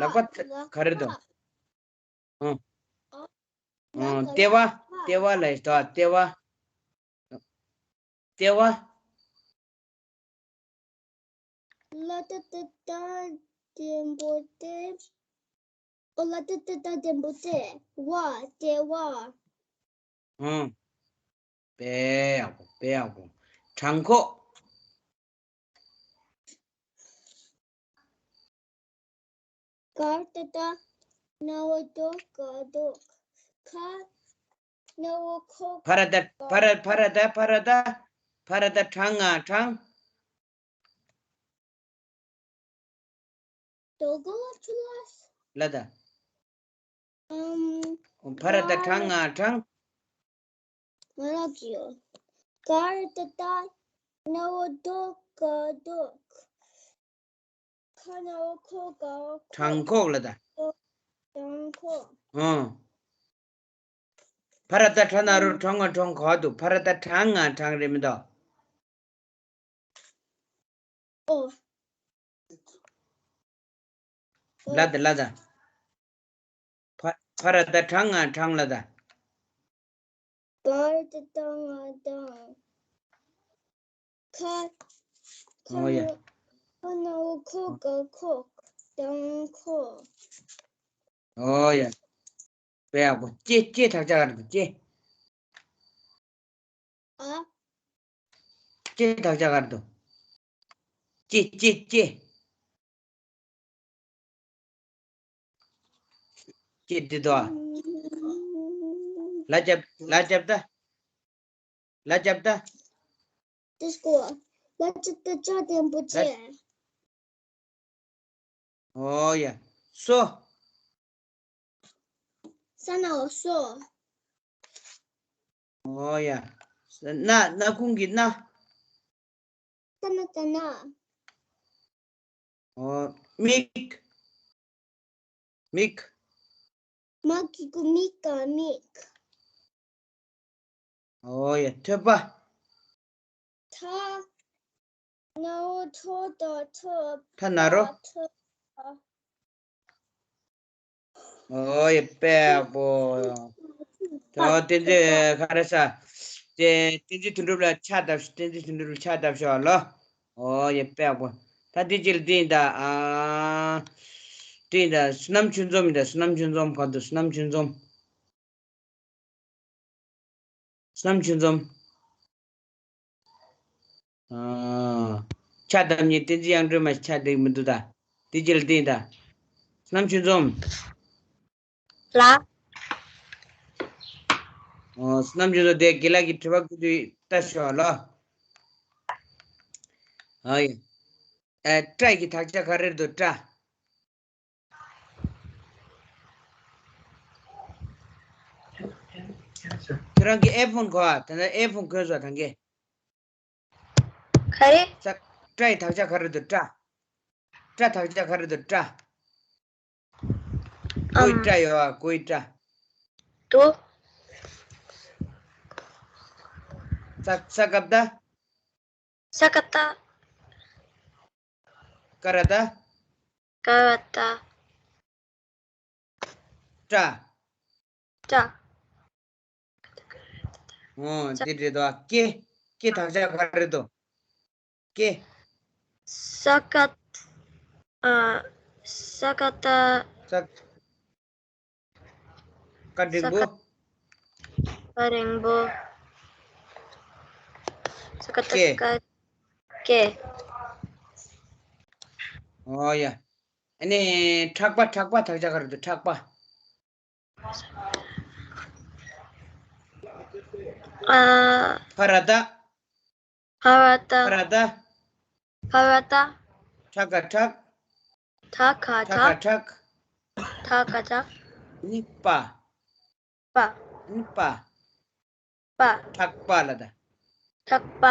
པ། ལག་པ་ལག་ག་རེ་པ་འདུག་ཨོ། ཨོ། ལ་ག་ལྟེ་བ། ལག་པ། ལྟེ་བ་ལ་ཡིན་ད། ལྟེ་བ། ལྟེ་བ། ལ་ཏ་ཏ་ཏ་ལྡན་པོ་ཏེ། ཨོ་ལ་ཏ་ཏ་ཏ་ལྡན་པོ་ཏེ། བ། ལྟེ་བ། ཨང་། དཔེ་ཡག་པོ། དཔེ་ཡག་པོ། བྲང་ཁོག་གར་ཏ་ཏ། ན་འོ་དོ་ག་དོ། ཁ། ན་འོ་ཁོ། ཕ་ར་ཏ། ཕ་ར། ཕ་ར་ཏ། ཕ་ར་ཏ། ཕ་ར་ཏ་བྲང་ང་བྲང་། དོ་ག་ལ་ཆུ་ལ། ལ་ད། ཨམ། ཕ་ར་ཏ་བྲང་ང་བྲང་། ང་ལ་ཅི་ཡོད། གར་ཏ་ཏ། ན་འོ་དོ་ག་དོ། ཁ་ན་འོ་ཁོ་ག་འོ་ཁོ། བྲང་ཁོག་ལ་ད། བྲང་ཁོག་ཨང་། ཕ་ར་ཏ་ཁྲ་ན་རོ་ཁྲོ་ང་ཁྲོང་ག་འདུག་ཕ་ར་ཏ་ཁྲང་ང་ཁྲང་རེད་མི་འདུག་ཨོ། ལ་ད་ལ་ད། ཕ་ཕ་ར་ཏ་ཁྲང་ང་ཁྲང་ལ་ད། བར་དུ་བཏང་ང་བཏང་། ཁ། ཁ་ཨོ་ཡ། ན་ཁ་ན་འོ་ཁོ་ག་ཁོག་བཏང་ཁོག་ཨོ་ཡ། དཔེ་ཡག་པོ། ཀྱེ་ཀྱེ་དག་ཆ་ག་རེ་འདུག་ཀྱེ། ཨ། ཀྱེ་དག་ཆ་ག་རེ་འདུག་ཀྱེ་ཀྱེ་ཀྱེ། ཀྱེ་འདི་དོ། ལ་རྒྱབ་ལ་རྒྱབ་ད། ལ་རྒྱབ་ད། དེ་སྐོ། ལ་རྒྱབ་ད་ཅ་དེ་འབུ་ལ་ཅེ། ཨོ་ཡ། སོ། ས་ན་འོ་སོ། ཨོ་ཡ། ན་ན་ཁུང་གི་ན། ས་ན་ད་ན། ཨོ། མིག་མིག་མ་གི་གུ་མིག་ག་མིག་ཨོ་ཡ། ཐོད་པ། ཐ། ན་འོ་ཐོ་ད་ཐོ། ཐ་ན་རོ། ཐོ། ཨོ་ཡ། དཔེ་ཡག་པོ། ད་བསྟན་འཛིན་ག་རེ་ས། དེ་བསྟན་འཛིན་དོན་གྲུབ་ལ་ཕྱག་བཏབ་ཤོག་བསྟན་འཛིན་དོན་གྲུབ་ལ་ཕྱག་བཏབ་ཤོག་ལོ། ཨོ་ཡ། དཔེ་ཡག་པོ། ད་དེ་ཅིག་ལ་བསྟན་ད། ཨ། བསྟན་ད། བསོད་ནམས་ཆོས་འཛོམས་ཡིན་ད། བསོད་ནམས་ཆོས་འཛོམས་ག་འདུག་བསོད་ནམས་ཆོས་འཛོམས། བསོད་ནམས་ཆོས་འཛོམས། ཨ། ཕྱག་བཏབ་མཁན་བསྟན་འཛིན་དབྱངས་སྒྲོན་མ་ཞིག་ཕྱག་བཏབ་ཀྱི་མི་འདུག་ད། དེ་ཅིག་ལ་བསྟན་ད། བསོད་ནམས་ཆོས་འཛོམས། ལ། ཨོ། བསོད་ནམས་ཆོས་འཛོམས། དེ་དགེ་ལགས་ཀྱི་དྲི་བ་བཀོད་དུས་ལྟ་ཤོག་ལོ། ཨ་ཡ། ཨ། ཀྲ་ཡི་དག་ཆ་ག་རེ་འདུག་ཀྲ། ཁྱེད་རང་གི་ཨེ་ཕོན་གོ་ཨ། ད་ནི་ཨེ་ཕོན་གོན་སོང་ད་གིན། ག་རེ། ས། ཀྲ་ཡི་དག་ཆ་ག་རེ་འདུག་ཀྲ། ཀྲ་དག་ཆ་ག་རེ་འདུག་ཀྲ། གོ་ཡི་ཨམ། ཀྲ་ཡོད་ཨ། གོ་ཡི་ཀྲ། དུ། ས། ས་ཀ་བཏགས། ས་ཀ་བཏགས། ཀ་ར་བཏགས། ཀ་ར་བཏགས། ཀྲ། ཀྲ། ཨོ། ས། དེ་རེད་དོ། ཀྱེ། ཀྱེ་དག་ཆ་ག་རེ་འདུག་ཀྱེ། ས་ཀ། ཨ། ས་ཀ་བཏགས། ས། ཀ་འགྲེང་བུ། ས་ཀ། ཀ་འགྲེང་བུ། ས་ཀ་བཏགས། ཀྱེ། ཀ། ཀྱེ། ཨོ་ཡ། ཨ་ནི་ཕྲག་པ། ཕྲག་པ་དག་ཆ་ག་རེ་འདུག་ཕྲག་པ། ཨ། ཕ་ར་བཏགས། ཕ་ར་བཏགས། ཕ་ར་བཏགས། ཕ་ར་བཏགས། ཕྲ་ག་ཕྲག་ཕྲ་ག་ཕྲག་ཕྲག་ཕྲ་ག་ཕྲག་ཕྲ་ག་ཕྲག་ནི་པ། པ། ནི་པ། པ། ཕྲག་པ་ལ་ད། ཕྲག་པ།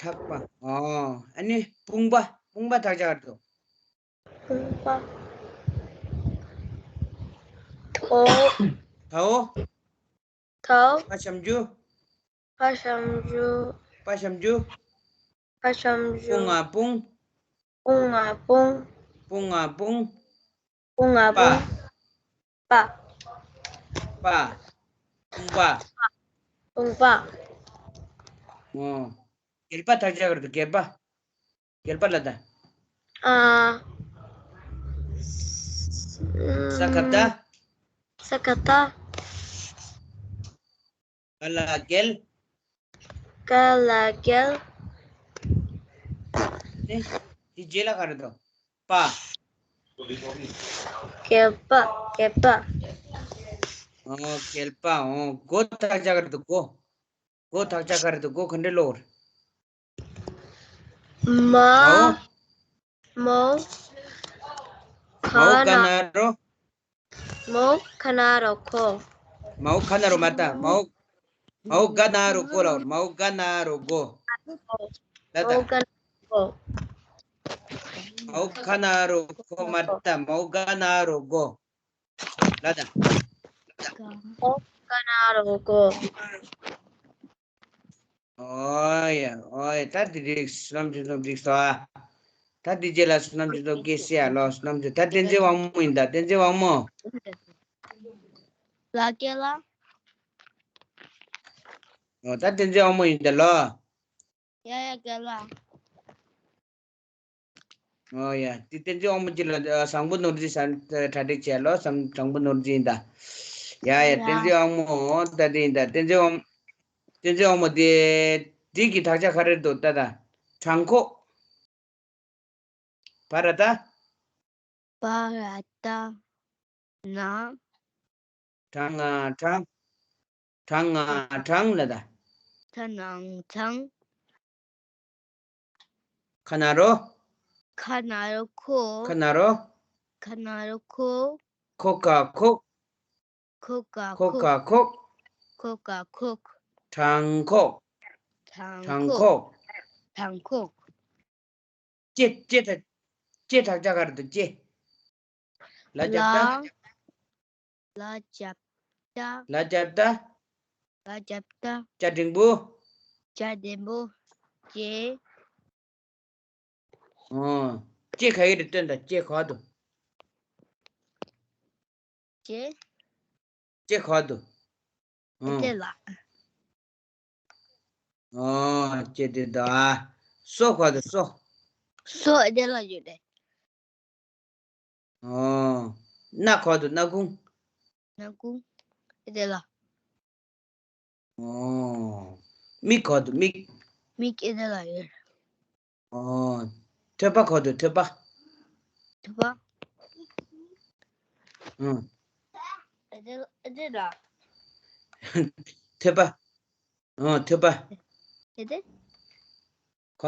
ཕྲག་པ། ཨོ། ཨ་ནི་དཔུང་པ། དཔུང་པ་དག་ཆ་ག་རེ་འདུག་དཔུང་པ། དོ། དའོ། དའོ། པ་ཞབས་ཀྱུ། པ་ཞབས་ཀྱུ། པ་ཞབས་ཀྱུ། པ་ཞབས་ཀྱུ། དཔུང་ང་དཔུང་། དཔུང་ང་དཔུང་། དཔུང་ང་དཔུང་། དཔུང་ང་པ། དཔུང་། པ། པ། དཔུང་པ། དཔུང་པ། ཨོ། རྒྱལ་པ་དག་ཆ་ག་རེ་འདུག་རྒྱལ་པ། རྒྱལ་པ་ལ་ད། ཨ། ས་ཀ་བཏགས། ས་ཀ་བཏགས། ག་ལ་རྒྱལ། ག་ལ་རྒྱལ། དེ། དེ་རྗེས་ལ་ག་རེ་འདུག་པ། རྒྱལ་པ། རྒྱལ་པ། ཨོ། རྒྱལ་པ། ཨོ། མགོ་དག་ཆ་ག་རེ་འདུག་མགོ། མགོ་དག་ཆ་ག་རེ་འདུག་མགོ་ག་འདྲ་ལོར། མ། མའོ། མའོ། མའོ་ག་ན་རོ། མའོ་ག་ན་རོ་གོ། མའོ་ག་ན་རོ་མ་ད། མའོ། མའོ་ག་ན་རོ་གོ་ལ། མའོ་ག་ན་རོ་གོ། ལ་ད། མའོ་ག་ན་རོ་གོ། མའོ་ག་ན་རོ་གོ་མ་ད། མའོ་ག་ན་རོ་གོ། ལ་ད། ཀ་ན་རོ་ཀོ། ཨོ་ཡ། ཨོ་ཡ། ད་འདི་འགྲིག་བསོད་ནམས་ཆོས་འཛོམས་འགྲིག་སོང་ཨ། ད་འདི་རྗེས་ལ་བསོད་ནམས་ཆོས་འཛོམས་སྐད་བཤད་ཡ་ལོ། བསོད་ནམས་ཆོས། ད་བསྟན་འཛིན་དབང་མོ་ཡིན་ད། བསྟན་འཛིན་དབང་མོ། ལ་སྐད་ལ། ཨོ་ད་བསྟན་འཛིན་དབང་མོ་ཡིན་ད་ལོ། ཡ་ཡ་སྐད་ལ། ཨོ་ཡ། དེ་བསྟན་འཛིན་དབང་མོ་གཅིག་ལ་ཨ་བཟང་པོ་ནོར་འཛིན་ཟེར་གྲ་སྒྲིག་བྱས་ལོ། བཟང་བཟང་པོ་ནོར་འཛིན་ད། ཡ་ཡ། ཡ། བསྟན་འཛིན་དབང་མོ་ད་དེ་ཡིན་ད། བསྟན་འཛིན་དབང་བསྟན་འཛིན་དབང་མོ་དེ་དེ་གི་དག་ཆ་ག་རེ་འདུག་ད་ད། བྲང་ཁོག་བ་ར་ད། བ་ར་ད། ན། གྲང་ང་གྲང་། གྲང་ང་གྲང་ལ་ད། ཐ་ནང་ཐང་། ཁ་ན་རོ། ཁ་ན་རོ་ཁོ། ཁ་ན་རོ། ཁ་ན་རོ་ཁོ། ཁོ་ག་ཁོག་ཁོ་ག་ཁོ་ཁོག་ག་ཁོག་ཁོ་ག་ཁོག་གྲང་ཁོག་གྲང་གྲང་ཁོག་ཁོག་གྲང་ཁོག་ལྕེ། ལྕེ་དྲག་ལྕེ་དྲག་ཆ་ག་རེ་འདུག་ལྕེ། ལ་རྒྱབ་ད། ལ། ལ་རྒྱབ་ད། ལ་རྒྱབ་ད། ལ་རྒྱབ་ད། ལྕེ་འགྲེང་བུ། ལྕེ་འགྲེང་བུ། ལྕེ། ཨོ། ལྕེ་ག་གི་རེད་སྟོན་དང་། ལྕེ་ག་འདུག་ལྕེ། ལྕེ་ག་འདུག་ཨོ། ལྕེ་ལ། ཨོ། ལྕེ་དེ་འདུག་ཨ། སོ་ག་འདུག་སོ། སོ་ཨེ་དེ་ལ་ཡོད་རེད། ཨོ། སྣ་ག་འདུག་སྣ་ཁུང་། སྣ་ཁུང་། ཨེ་དེ་ལ། ཨོ། མིག་ག་འདུག་མིག་མིག་ཨེ་དེ་ལ་ཡོད། ཨོ། ཐོད་པ་ག་འདུག་ཐོད་པ། ཐོད་པ། ཨང་། ཨེ་དེ་ལ། ཨེ་དེ་ལ། ཐོད་པ། ཨོ། ཐོད་པ། ཨེ་དེ། ག་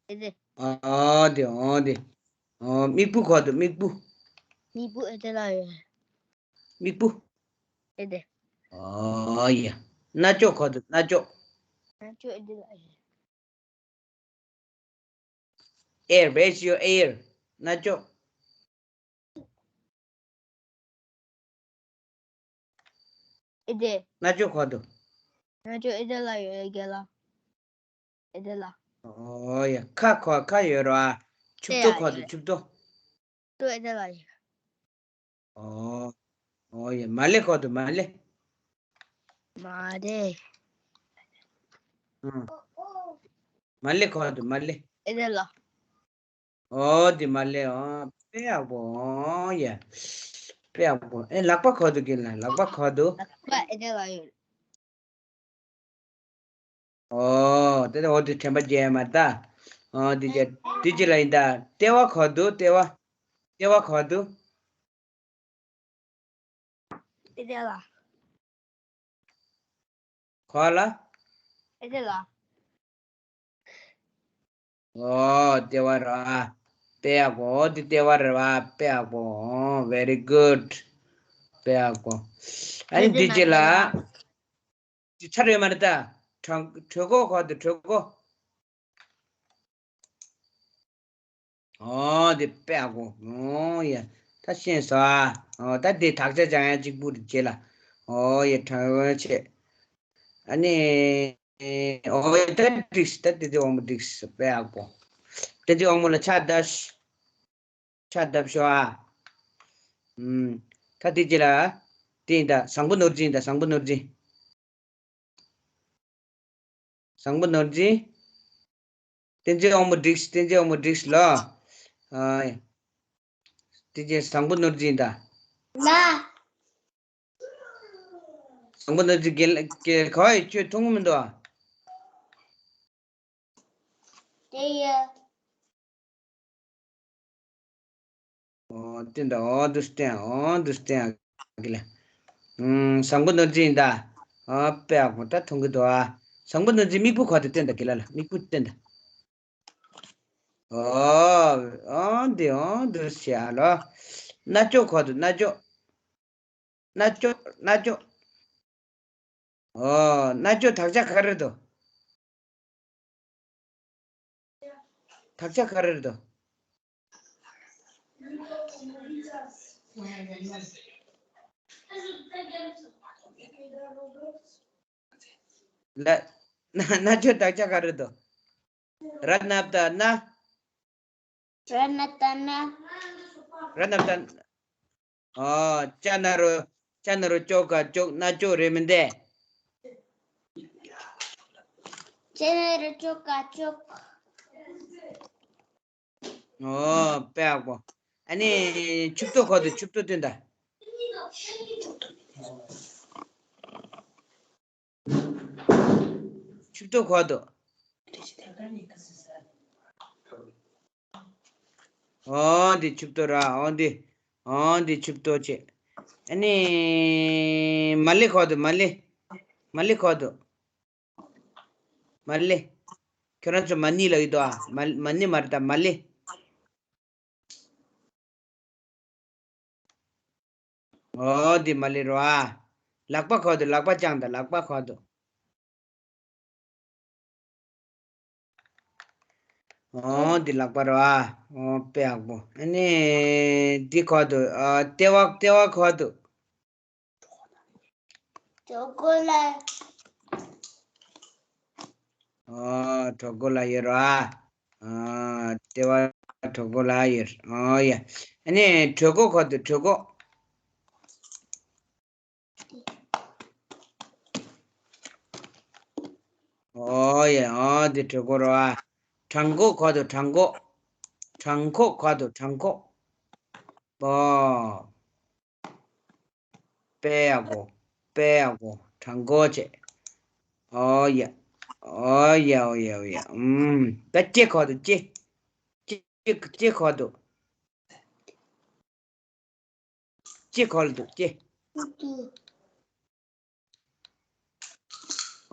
ཨེ་དེ། ཨོ་དེ། ཨོ་དེ། ཨོ། མིག་སྤུ་ག་འདུག་མིག་སྤུ། མིག་སྤུ་ཨེ་དེ་ལ་ཡོད། མིག་སྤུ། ཨེ་དེ། ཨོ་ཡ། རྣ་ཅོག་ག་འདུག་རྣ་ཅོག་རྣ་ཅོག་ཨེ་དེ་ལ་ཡོད། Air, where's your air? རྣ་ཅོག་ཨེ་དེ། རྣ་ཅོག་ག་འདུག་རྣ་ཅོག་ཨེ་དེ་ལ་ཡོད། ཨེ་དེ་ལ། ཨེ་དེ་ལ། ཨོ་ཡ། ཁ་ག་ཁ་ཡོད་ར། ཆུ་ཏོ་ག་འདུག་ཆུ་ཏོ། ཏོ་ཨེ་དེ་ལ་ཡོད། ཨོ། ཨོ་ཡ། མ་ལེ་ག་འདུག་མ་ལེ། མ་ལེ། ཨང་། མ་ལེ་ག་འདུག་མ་ལེ། ཨེ་དེ་ལ། ཨོ་དེ་མ་ལེ། ཨོ་དཔེ་ཡག་པོ། ཨོ་ཡ། དཔེ་ཡག་པོ། ཨེ་ལག་པ་ག་འདུག་རྒན་ལགས། ལག་པ་ག་འདུག་ལག་པ་ཨེ་དེ་ལ་ཡོད། ཨོ་དེ་ནས་འོ་དེ་དྲན་པ་བརྗེད་མ་ད། ཨོ་དེ་རྗེས་དེ་རྗེས་ལ་ཡིན་ད། ལྟེ་བ་ག་འདུག་ལྟེ་བ། ལྟེ་བ་ག་འདུག་ཨེ་དེ་ལ། ག་ལ། ཨེ་དེ་ལ། ཨོ་ལྟེ་བ་ར། དཔེ་ཡག་པོ། ཨོ་དེ་ལྟེ་བ་ར་བ། དཔེ་ཡག་པོ། ཨོ་very good. དཔེ་ཡག་པོ། ཨ་ནི་དེ་རྗེས་ལ། དེ་ཚར་ཡོད་མ་རེད་ད། གྲོད་གྲོད་ཁོག་ག་འདུག་གྲོད་ཁོག་ཨོ་དེ་དཔེ་ཡག་པོ། ཨོ་ཡ། ད་ཤེས་སོང་ཨ། ཨོ་ད་དེ་དག་ཆ་སྦྱང་ཡ་གཅིག་པུ་རེད་རྗེས་ལ། ཨོ་ཡ། དྲང་བོ་བྱས། ཨ་ནི། ཨོ་ཡ། ད་འགྲིགས། ད་དེ་དེ་དབང་པོ་འགྲིགས། དཔེ་ཡག་པོ། དེ་དེ་དབང་པོ་ལ་ཕྱག་བརྡབ་ཤོག་ཕྱག་བརྡབ་ཤོག་ཨ། ཨུམ། ད་དེ་རྗེས་ལ། དེ་ཡིན་ད། བཟང་པོ་ནོར་འཛིན་ཡིན་ད། བཟང་པོ་ནོར་འཛིན། བཟང་པོ་ནོར་འཛིན། བསྟན་འཛིན་དབང་མོ་འགྲིགས། བསྟན་འཛིན་དབང་མོ་འགྲིགས་ལོ། ཨ། བསྟན་འཛིན། བཟང་པོ་ནོར་འཛིན་ད། ལ། བཟང་པོ་ནོར་འཛིན། རྒན་རྒན་ག་བ་ཡི་ཁྱོད་མཐོང་གི་མི་འདུག་ཨ། དེ་ཡ། ཨོ་དེ་འདྲ། ཨོ་འདུག་སྟེ། ཨོ་འདུག་སྟེ། ཨ་གི་ལ། ཨུམ། བཟང་པོ་ནོར་འཛིན་ཡིན་ད། ཨོ་དཔེ་ཡག་པོ་ད་མཐོང་གི་འདུག་ཨ། བཟང་པོ་ནོར་འཛིན་མིག་སྤུ་ག་འདུག་སྟོན་ད་གི་ལ་ལ། མིག་སྤུ་སྟོན་ད། ཨོ། ཨོ་འདི། ཨོ་འདི་བྱས་ཨ་ལོ། རྣ་ཅོག་ག་འདུག་རྣ་ཅོག་རྣ་ཅོག་རྣ་ཅོག་ཨོ། རྣ་ཅོག་དག་ཆ་ག་རེ་འདུག་དག་ཆ་ག་རེ་འདུག་ལ། ན་ན་ཆོས་དག་ཆ་ག་རེ་འདུག་ར་ན་བཏགས་རྣ། ར་ན་བཏགས་རྣ། ར་ན་བཏགས། ཨོ། ཅ་ན་རོ། ཅ་ན་རོ་ཅོ་ག་ཅོག་རྣ་ཅོག་རེད་མི་འདུག་ཅ་ན་རོ་ཅོ་ག་ཅོག་ཨོ། དཔེ་ཡག་པོ། ཨ་ནི་མཆུ་ཏོ་ག་འདུག་མཆུ་ཏོ་སྟོན་དང་། མཆུ་ཏོ་ག་འདུག་ཨོ་འདི་མཆུ་ཏོ་ར། ཨོ་འདི། ཨོ་འདི་མཆུ་ཏོ་བྱས། ཨ་ནི་མ་ལེ་ག་འདུག་མ་ལེ། མ་ལེ་ག་འདུག་མ་ལེ། ཁྱོད་རང་ཚོ་མ་ཎི་ལབ་ཀྱི་འདུག་ཨ། མ་མ་ཎི་མ་རེད་ད། མ་ལེ། ཨོ་འདི་མ་ལེ་རོ་ཨ། ལག་པ་ག་འདུག་ལག་པ་བརྐྱངས་དང་། ལག་པ་ག་འདུག་ཨོ་འདི་ལག་པ་རོ་ཨ། ཨོ་དཔེ་ཡག་པོ། ཨ་ནི་འདི་ག་འདུག་ཨ། ལྟེ་བ། ལྟེ་བ་ག་འདུག་གྲོད་ཁོག་ལ། ཨོ་གྲོད་ཁོག་ལ་ཡོད་རོ་ཨ། ཨོ་ལྟེ་བ་གྲོད་ཁོག་ལ་ཡོད། ཨོ་ཡ། ཨ་ནི་གྲོད་ཁོག་ག་འདུག་གྲོད་ཁོག་ཨོ་ཡ། ཨོ་འདི་གྲོད་ཁོག་རོ་ཨ། བྲང་ཁོག་ག་འདུག་བྲང་ཁོག་བྲང་ཁོག་ག་འདུག་བྲང་ཁོག་ཨོ། དཔེ་ཡག་པོ། དཔེ་ཡག་པོ། བྲང་ཁོག་བྱས། ཨོ་ཡ། ཨོ་ཡ། ཨོ་ཡ། ཨོ་ཡ། ཨུམ། ད་ལྕེ་ག་འདུག་ལྕེ། ལྕེ། ལྕེ་ག་འདུག་ལྕེ་ག་ལ་འདུག་ལྕེ།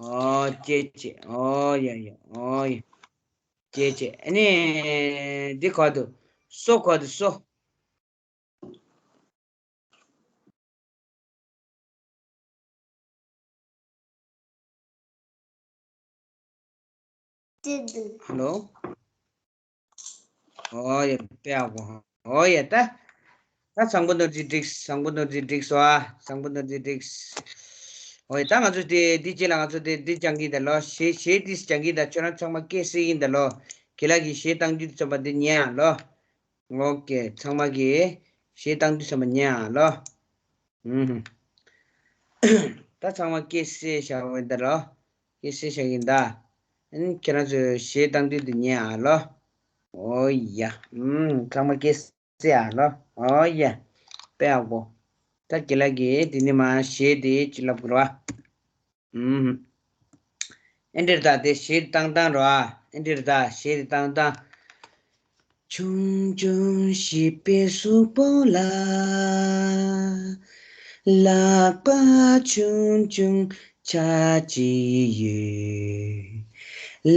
ཨོ་ལྕེ་ལྕེ། ཨོ་ཡ་ཡ། ཨོ་ཡ། ལྕེ་ལྕེ། ཨ་ནི་འདི་ག་འདུག་སོ་ག་འདུག་སོ། ཧ་ལོ། ཨོ་ཡ། དཔེ་ཡག་པོ། ཨོ་ཡ། ད་ད་བཟང་པོ་ནོར་རྫས་འགྲིག་བཟང་པོ་ནོར་རྫས་འགྲིག་སོང་ཨ། བཟང་པོ་ནོར་རྫས་འགྲིག་ཨོ་ཡ། ད་ང་ཚོ་དེ་འདི་རྗེས་ལ་ང་ཚོ་དེ་འདི་སྦྱང་གི་ཡིན་ད་ལོ། གཞས་གཞས་འདི་སྦྱང་གི་ཡིན་ད། ཁྱོད་རང་ཚང་མ་སྐད་གསལ་ཡིན་ད་ལོ། རྒན་ལགས་ཀྱིས་གཞས་བཏང་དུས་ཙམ་པ་འདི་ཉན་ཨ་ལོ། ཨོ་ཀེ། ཚང་མ་གིས་གཞས་བཏང་དུས་ཙམ་པ་ཉན་ཨ་ལོ། ཨུམ། ད་ཚང་མ་སྐད་གསལ་བཞག་པ་ཡིན་ད་ལོ། སྐད་གསལ་བཞག་ཡིན་ད། ཨ་ནི་ཁྱེད་རང་ཚོས་གཞས་བཏང་དུས་འདི་ཉན་ཨ་ལོ། ཨོ་ཡ། ཨུམ། ཚང་མ་སྐད་གསལ་ཨ་ལོ། ཨོ་ཡ། དཔེ་ཡག་པོ། ད་རྒན་ལགས་ཀྱིས་འདི་ནས་མར་གཞས་འདི་ཅིག་ལབ་དགོས་རེད་བ། ཨུམ། ཨེ་འདྲ་རེད་ད། དེ་གཞས་བཏང་སྟངས་རེད་བ། ཨེ་འདྲ་རེད་ད། གཞས་བཏང་སྟངས། ཆུང་ཆུང་བྱིས་པའི་གཟུགས་པོ་ལ། ལག་པ་ཆུང་ཆུང་ཆ་གཅིག་ཡོད།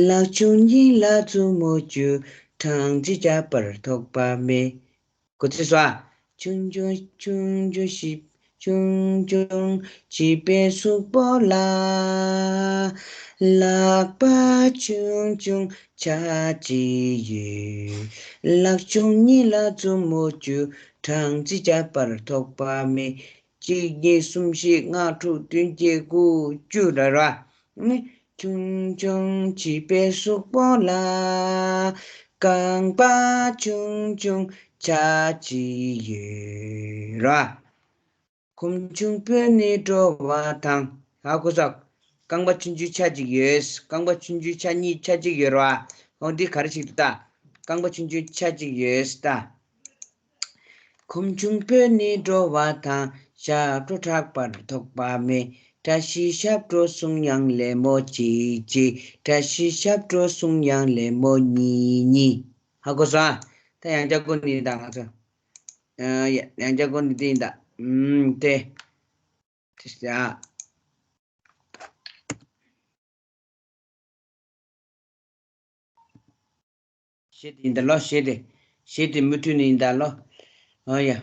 ལག་ཆུང་གཉིས་ལ་མཛུབ་མོ་བཅུ། གྲངས་ཅིག་བརྒྱབ་པར་ཐོགས་པ་མེད། གོ་ཚོད་སོང་ཨ། ཆུང་ཆུང་ཆུང་ཆུང་བྱིས། ཆུང་ཆུང་བྱིས་པའི་གཟུགས་པོ་ལ། ལག་པ་ཆུང་ཆུང་ཆ་གཅིག་ཡོད། ལག་ཆུང་གཉིས་ལ་མཛུབ་མོ་བཅུ། གྲངས་ཅིག་བརྒྱབ་པར་ཐོགས་པ་མེད། གཅིག་གཉིས་གསུམ་བཞི་ལྔ་དྲུག་བདུན་བརྒྱད་དགུ་བཅུ་ར་ར། ཆུང་ཆུང་བྱིས་པའི་གཟུགས་པོ་ལ། རྐང་པ་ཆུང་ཆུང་ཆ་གཅིག་ཡོད་ར། གོམ་ཆུང་པོས་ནི་འགྲོ་བ་དང་། ཧ་གོ་སོང་། རྐང་པ་ཆུང་ཆུང་ཆ་གཅིག་ཡོད། རྐང་པ་ཆུང་ཆུང་ཆ་གཉིས་ཆ་གཅིག་ཡོད་ར། འོ་འདི་ག་རེ་ཞིག་རེད་ད། རྐང་པ་ཆུང་ཆུང་ཆ་གཅིག་ཡོད་ད། གོམ་ཆུང་པོས་ནི་འགྲོ་བ་དང་། ཞབས་བྲོ་འཁྲབ་པར་ཐོགས་པ་མེད། བཀྲ་ཤིས་ཞབས་བྲོ་གསུང་ཡང་ལད་མོ་གཅིག་གཅིག་བཀྲ་ཤིས་ཞབས་བྲོ་གསུང་ཡང་ལད་མོ་གཉིས་གཉིས། ཧ་གོ་སོང་ཨ། ད་ཡང་བསྐྱར་སྐོར་ནི་ད་ང་ཚོ། ཨ་ཡ། ཡང་བསྐྱར་སྐོར་ནི་དེ་ཡིན་ད། ཨུམ། དེ། དེ་ཡ། གཞས་དེ་ཡིན་ད་ལོ། གཞས་དེ། གཞས་དེ་མུ་མཐུད་ནས་ཡིན་ད་ལོ། ཨོ་ཡ།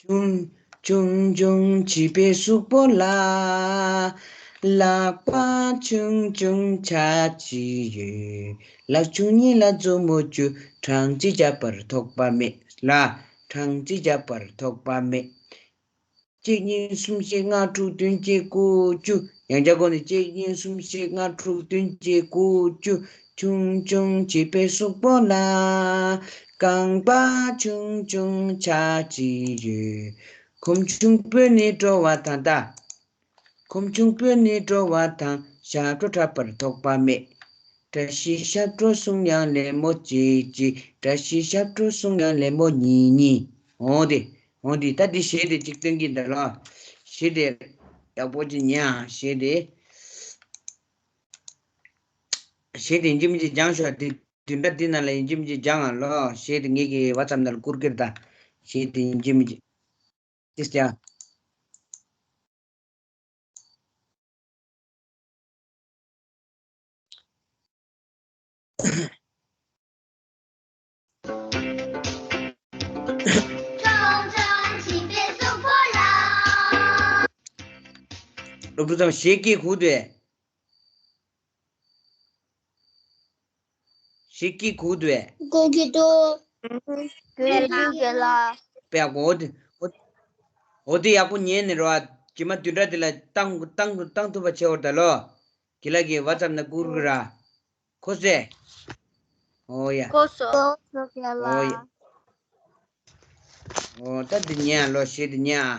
ཆུང་ཆུང་ཆུང་བྱིས་པའི་གཟུགས་པོ་ལ། ལག་པ་ཆུང་ཆུང་ཆ་གཅིག་ཡོད། ལག་ཆུང་གཉིས་ལ་མཛུབ་མོ་བཅུ། གྲངས་ཅིག་བརྒྱབ་པར་ཐོགས་པ་མེད་ལ། གྲངས་ཅིག་བརྒྱབ་པར་ཐོགས་པ་མེད། གཅིག་གཉིས་གསུམ་བཞི་ལྔ་དྲུག་བདུན་བརྒྱད་དགུ་བཅུ། ཡང་བསྐྱར་སྒོ་ནས་གཅིག་གཉིས་གསུམ་བཞི་ལྔ་དྲུག་བདུན་བརྒྱད་དགུ་བཅུ། ཆུང་ཆུང་བྱིས་པའི་གཟུགས་པོ་ལ། རྐང་པ་ཆུང་ཆུང་ཆ་གཅིག་ཡོད། གོམ་ཆུང་པོས་ནི་འགྲོ་བ་དང་ད། གོམ་ཆུང་པོས་ནི་འགྲོ་བ་དང་། ཞབས་བྲོ་འཁྲབ་པར་དོགས་པ་མེད། བཀྲ་ཤིས་ཞབས་བྲོ་གསུང་ཡང་ལད་མོ་གཅིག་གཅིག་བཀྲ་ཤིས་ཞབས་བྲོ་གསུང་ཡང་ལད་མོ་གཉིས་གཉིས། འོང་དེ། འོང་དེ། ད་འདི་གཞས་དེ་གཅིག་སྟོན་གྱིན་འདུག་ལོ། གཞས་དེ་ཡག་པོ་ཅིག་ཉན་ཨ། གཞས་དེ། གཞས་དེ་ཡིན་གཅིག་མིན་གཅིག་སྦྱང་ཤོག་དེ་བདུན་ཕྲག་འདི་ནང་ལ་ཡིན་གཅིག་མིན་གཅིག་སྦྱང་ཨ་ལོ། གཞས་དེ་ངེད་ཀྱི་ཝ་ཙབ་ནང་ལ་བསྐུར་གྱི་རེད་ད། གཞས་དེ་ཡིན་གཅིག་མིན་གཅིག་ཅིས་ཀྱང་། སློབ་ཕྲུག་ཚང་མ་གཞས་སྐད་གོ་འདུག་གས། གཞས་སྐད་གོ་འདུག་གས། གོ་གི་འདུག་གོ་གི་འདུག་གས་ལ། དཔེ་ཡག་པོ། འོ་དེ། འོ་དེ། འོ་དེ་ཡག་པོ་ཉན་ནས་རོ་ཨ། རྗེས་མ་བདུན་ཕྲག་འདི་ལ་བཏང་བཏང་བཏང་ཐུབ་པ་བྱེད་འོར་ད་ལོ། དགེ་ལགས་ཀྱི་ཝ་ཙབ་ནང་བསྐུར་གི་ར། གོ་སོང་ངས། འོ་ཡ། གོ་སོང་། གོ་སོང་ཡ་ལ། འོ་ཡ། འོ་ད་འདི་ཉན་ཨ་ལོ། གཞས་འདི་ཉན་ཨ།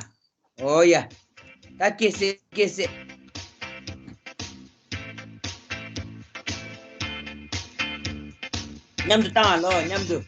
འོ་ཡ། ད་སྐད་གསལ་སྐད་གསལ། མཉམ་དུ་བཏང་ཨ་ལོ། མཉམ་དུ།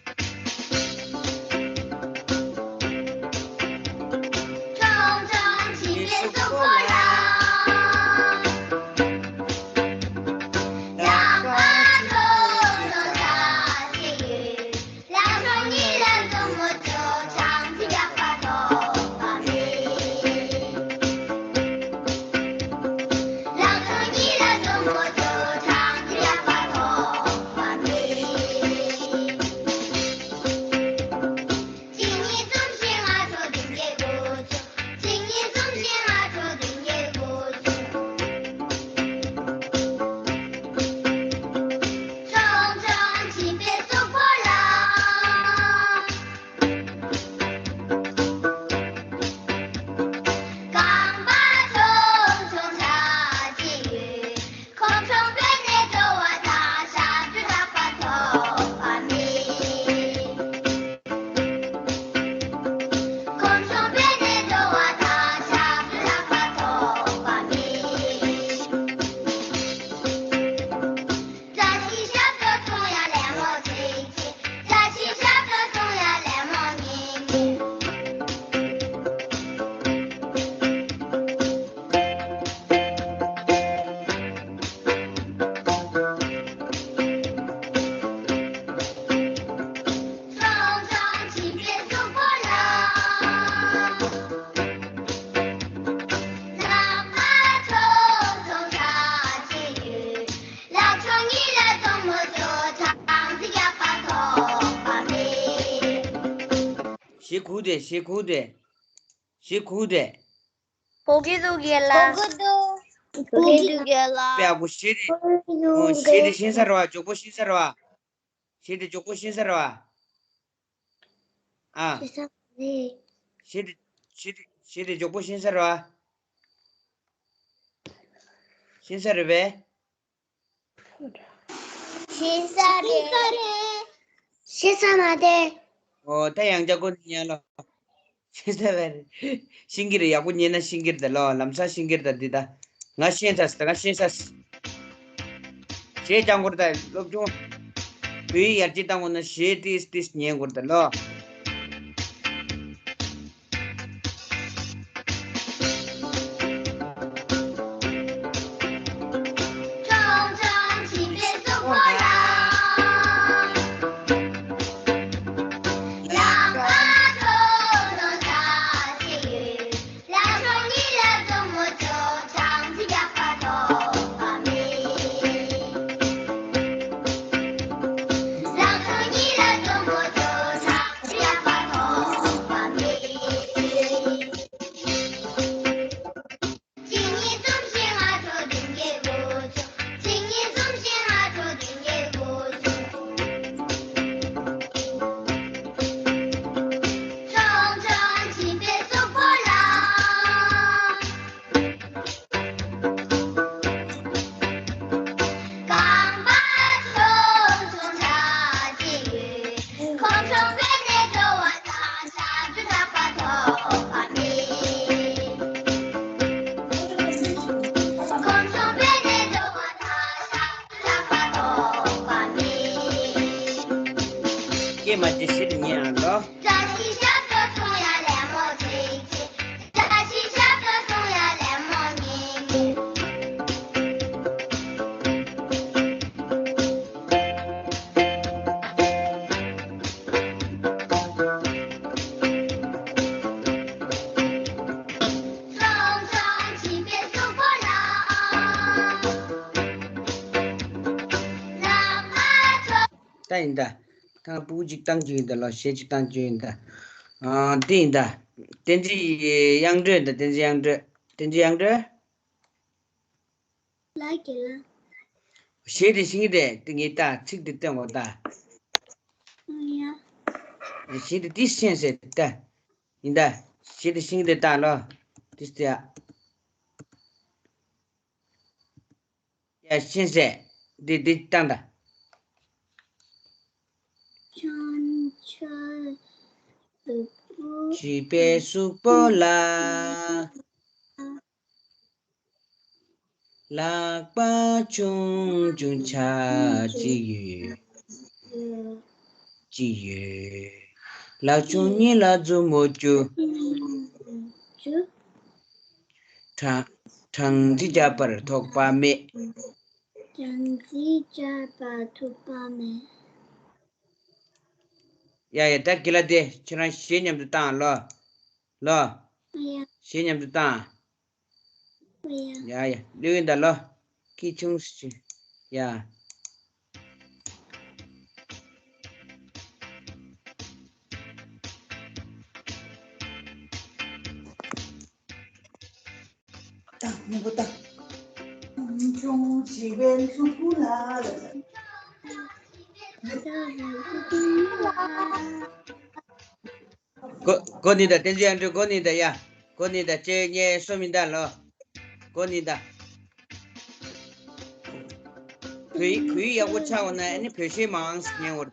གཞས་གོ་འདུག་གས། གཞས་གོ་འདུག་གས། གཞས་གོ་འདུག་གས། གོ་གི་འདུག་གས་ལ། གོ་གི་འདུག་གོ་གི་འདུག་གས་ལ། དཔེ་ཡག་པོ། གཞས་དེ། གཞས་དེ་ཤེས་ས་རེད་བ། མགྱོགས་པོ་ཤེས་ས་རེད་བ། གཞས་དེ་མགྱོགས་པོ་ཤེས་ས་རེད་བ། ཨ། ཤེས་ས་རེད། གཞས་དེ། གཞས་དེ། གཞས་དེ་མགྱོགས་པོ་ཤེས་ས་རེད་བ། ཤེས་ས་རེད་པས། ཤེས་ས་རེད། ཤེས་ས་མ་རེད། ཨོ་ད་ཡང་བསྐྱར་སྒོ་ནས་ཉན་ལོ། ཤེས་ས་མ་རེད། ཤེས་ཀྱི་རེད། ཡག་པོ་ཉན་ན་ཤེས་ཀྱི་རེད་ད་ལོ། ལམ་སང་ཤེས་ཀྱི་རེད་ད་འདི་ད། ང་ཤེས་ཚར་ད། ང་ཤེས་ཚར། གཞས་སྦྱང་དགོས་རེད་ད། སློབ་ཆུང་བོད་ཡིག་ཡར་རྒྱས་བཏང་དགོས་ན་གཞས་ཏིས་ཏིས་ཉན་དགོས་རེད་ད་ལོ། ཡེ་མ་ཅི་ཤི་ཉེ་ཨ་ལོ། ད་ཡིན་ད། ཐང་སྤུ་གུ་གཅིག་བཏང་རྒྱུ་ཡིན་ད་ལོ། གཞས་གཅིག་བཏང་རྒྱུ་ཡིན་ད། ཨ། འདི་ཡིན་ད། བསྟན་འཛིན་དབྱངས་སྒྲོན་ད། བསྟན་འཛིན་དབྱངས་སྒྲོན། བསྟན་འཛིན་དབྱངས་སྒྲོན། ལགས་ཀྱི་ལགས། གཞས་དེ་ཤེས་ཀྱི་རེད། དེ་ངས་ད་ཚིག་དེ་བཏོན་གོ་ད། ཡ། གཞས་དེ་ཏིས་ཤེས་ཟེར་ད། ཡིན་ད། གཞས་དེ་ཤེས་ཀྱི་རེད་ད་ལོ། ཏིས་དེ་ཡ། ཡ་ཤེས་ཟེར། དེ་དེ་བཏང་ད། བྱང་ཆུབ་སེམས་དཔའི་གཟུགས་པོ་ལ། ལག་པ་ཆུང་ཆུང་ཆ་གཅིག་ཡོད། གཅིག་ཡོད། ལག་ཆུང་གཉིས་ལ་མཛུབ་མོ་བཅུ། བཅུ། གྲ- གྲང་ཟིག་བརྒྱབ་པར་ཐོགས་པ་མེད། གྲང་ཟིག་བརྒྱབ་པར་ཐོགས་པ་མེད། ཡ་ཡ། ད་གི་ལ་དེ་ཁྱེད་རང་གཞས་མཉམ་དུ་བཏང་ལོ། ལོ། ཡ། གཞས་མཉམ་དུ་བཏང་། ཡ། ཡ་ཡ། ལོས་ཡིན་ད་ལོ། སྐད་ཆུང་ཞིག་ཡ། ད་མི་གོ་ད། ཆུང་བྱིས་པའི་གཟུགས་པོ་ལ། གོ- གོ་ནི་ད། བསྟན་འཛིན་དབྱངས་སྒྲོན་གོ་ནི་ད་ཡ། གོ་ནི་ད། གཅིག་གཉིས་གསུམ་ཡིན་ད་ལོ། གོ་ནི་ད། བོད་ཡིག- བོད་ཡིག་ཡག་པོ་ཆགས་འོང་ན་ཨ་ནི་བོད་གཞས་མང་ང་ཉན་འོང་།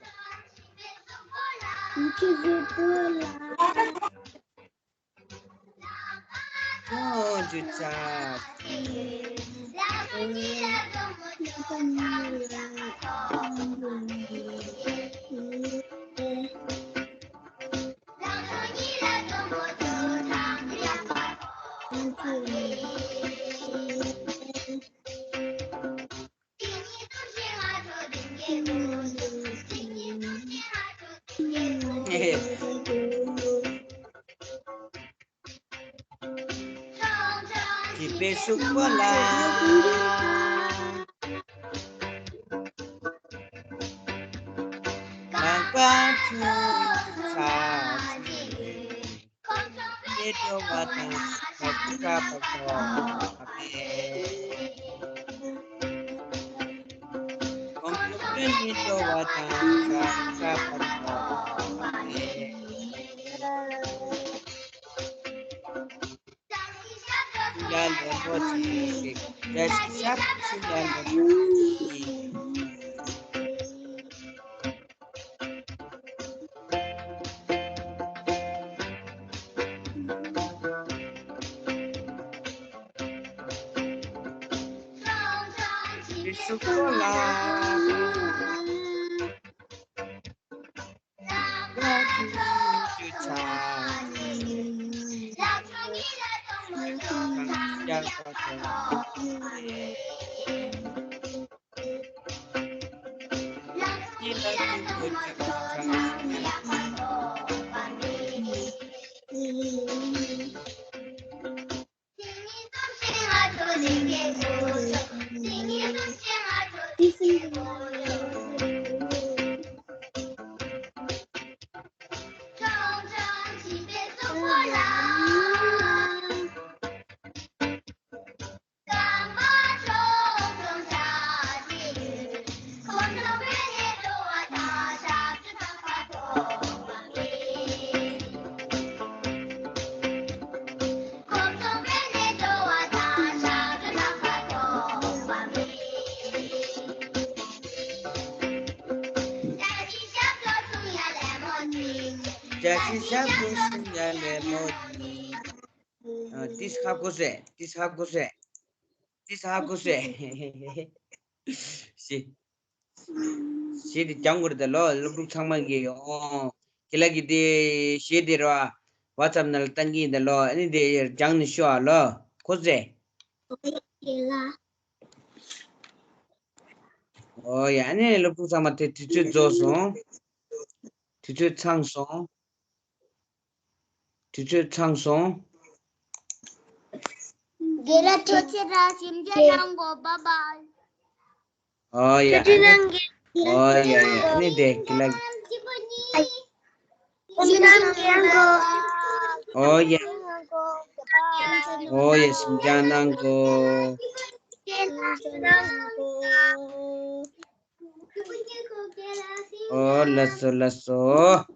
བྱིས་པའི་གཟུགས་པོ་ལ། ལག་པ་ཆུང་ཆུང་ཆ་གཅིག་ཡོད། ནས་འགྲོ་བ་དང་ཁ་ཁ་བར་དོ་བ་མེད། གོམ་ཁ་བར་ནས་འགྲོ་བ་དང་ཁ་ཁ་བར་དོ་བ་མེད། ཡ་ལེ་མོ་ཅིག་བཀྲ་ཤིས་ཤ་ཁུ་ཤི་ཡ་ལེ་མོ་ཅིག་བཀྲ་ཤིས་ཞབས་བྲོ་གསུང་ཡ་ལེ་མོ་ཡིན། ཨ། ཏིས་ཧ་གོ་སེ། ཏིས་ཧ་གོ་སེ། ཏིས་ཧ་གོ་སེ། ཤི། གཞས་དེ་སྦྱང་དགོས་རེད་ད་ལོ། སློབ་ཕྲུག་ཚང་མ་གིས། ཨོ། ཁྱེད་ལ་གི་དེ་གཞས་དེ་ར་WhatsApp་ནང་ལ་བཏང་གི་ཡིན་ད་ལོ། ཨ་ནི་དེ་སྦྱང་ནས་ཤོག་ཨ་ལོ། ཁོ་ཚེ། ཨོ་ཡ། ཨ་ནི་སློབ་ཕྲུག་ཚང་མ་དེ་དུས་ཚོད་རྫོགས་སོང་། དུས་ཚོད་ཚང་སོང་། དུས་ཚོད་ཚང་སོང་། རྒན་ལགས་ཐུགས་རྗེ་ཆེ། ཞིབ་འཇུག་གནང་གོ། བཱའི་བཱའི། ཨོ་ཡ། ཐུགས་རྗེ་གནང་གི། ཨོ་ཡ་ཡ། ཨ་ནི་དེ་གི་ལ། ཞིབ་འཇུག་གནང་གོ། ཨོ་ཡ། ཨོ་ཡ། ཞིབ་འཇུག་གནང་གོ། ཨོ་ལགས་སོ་ལགས་སོ།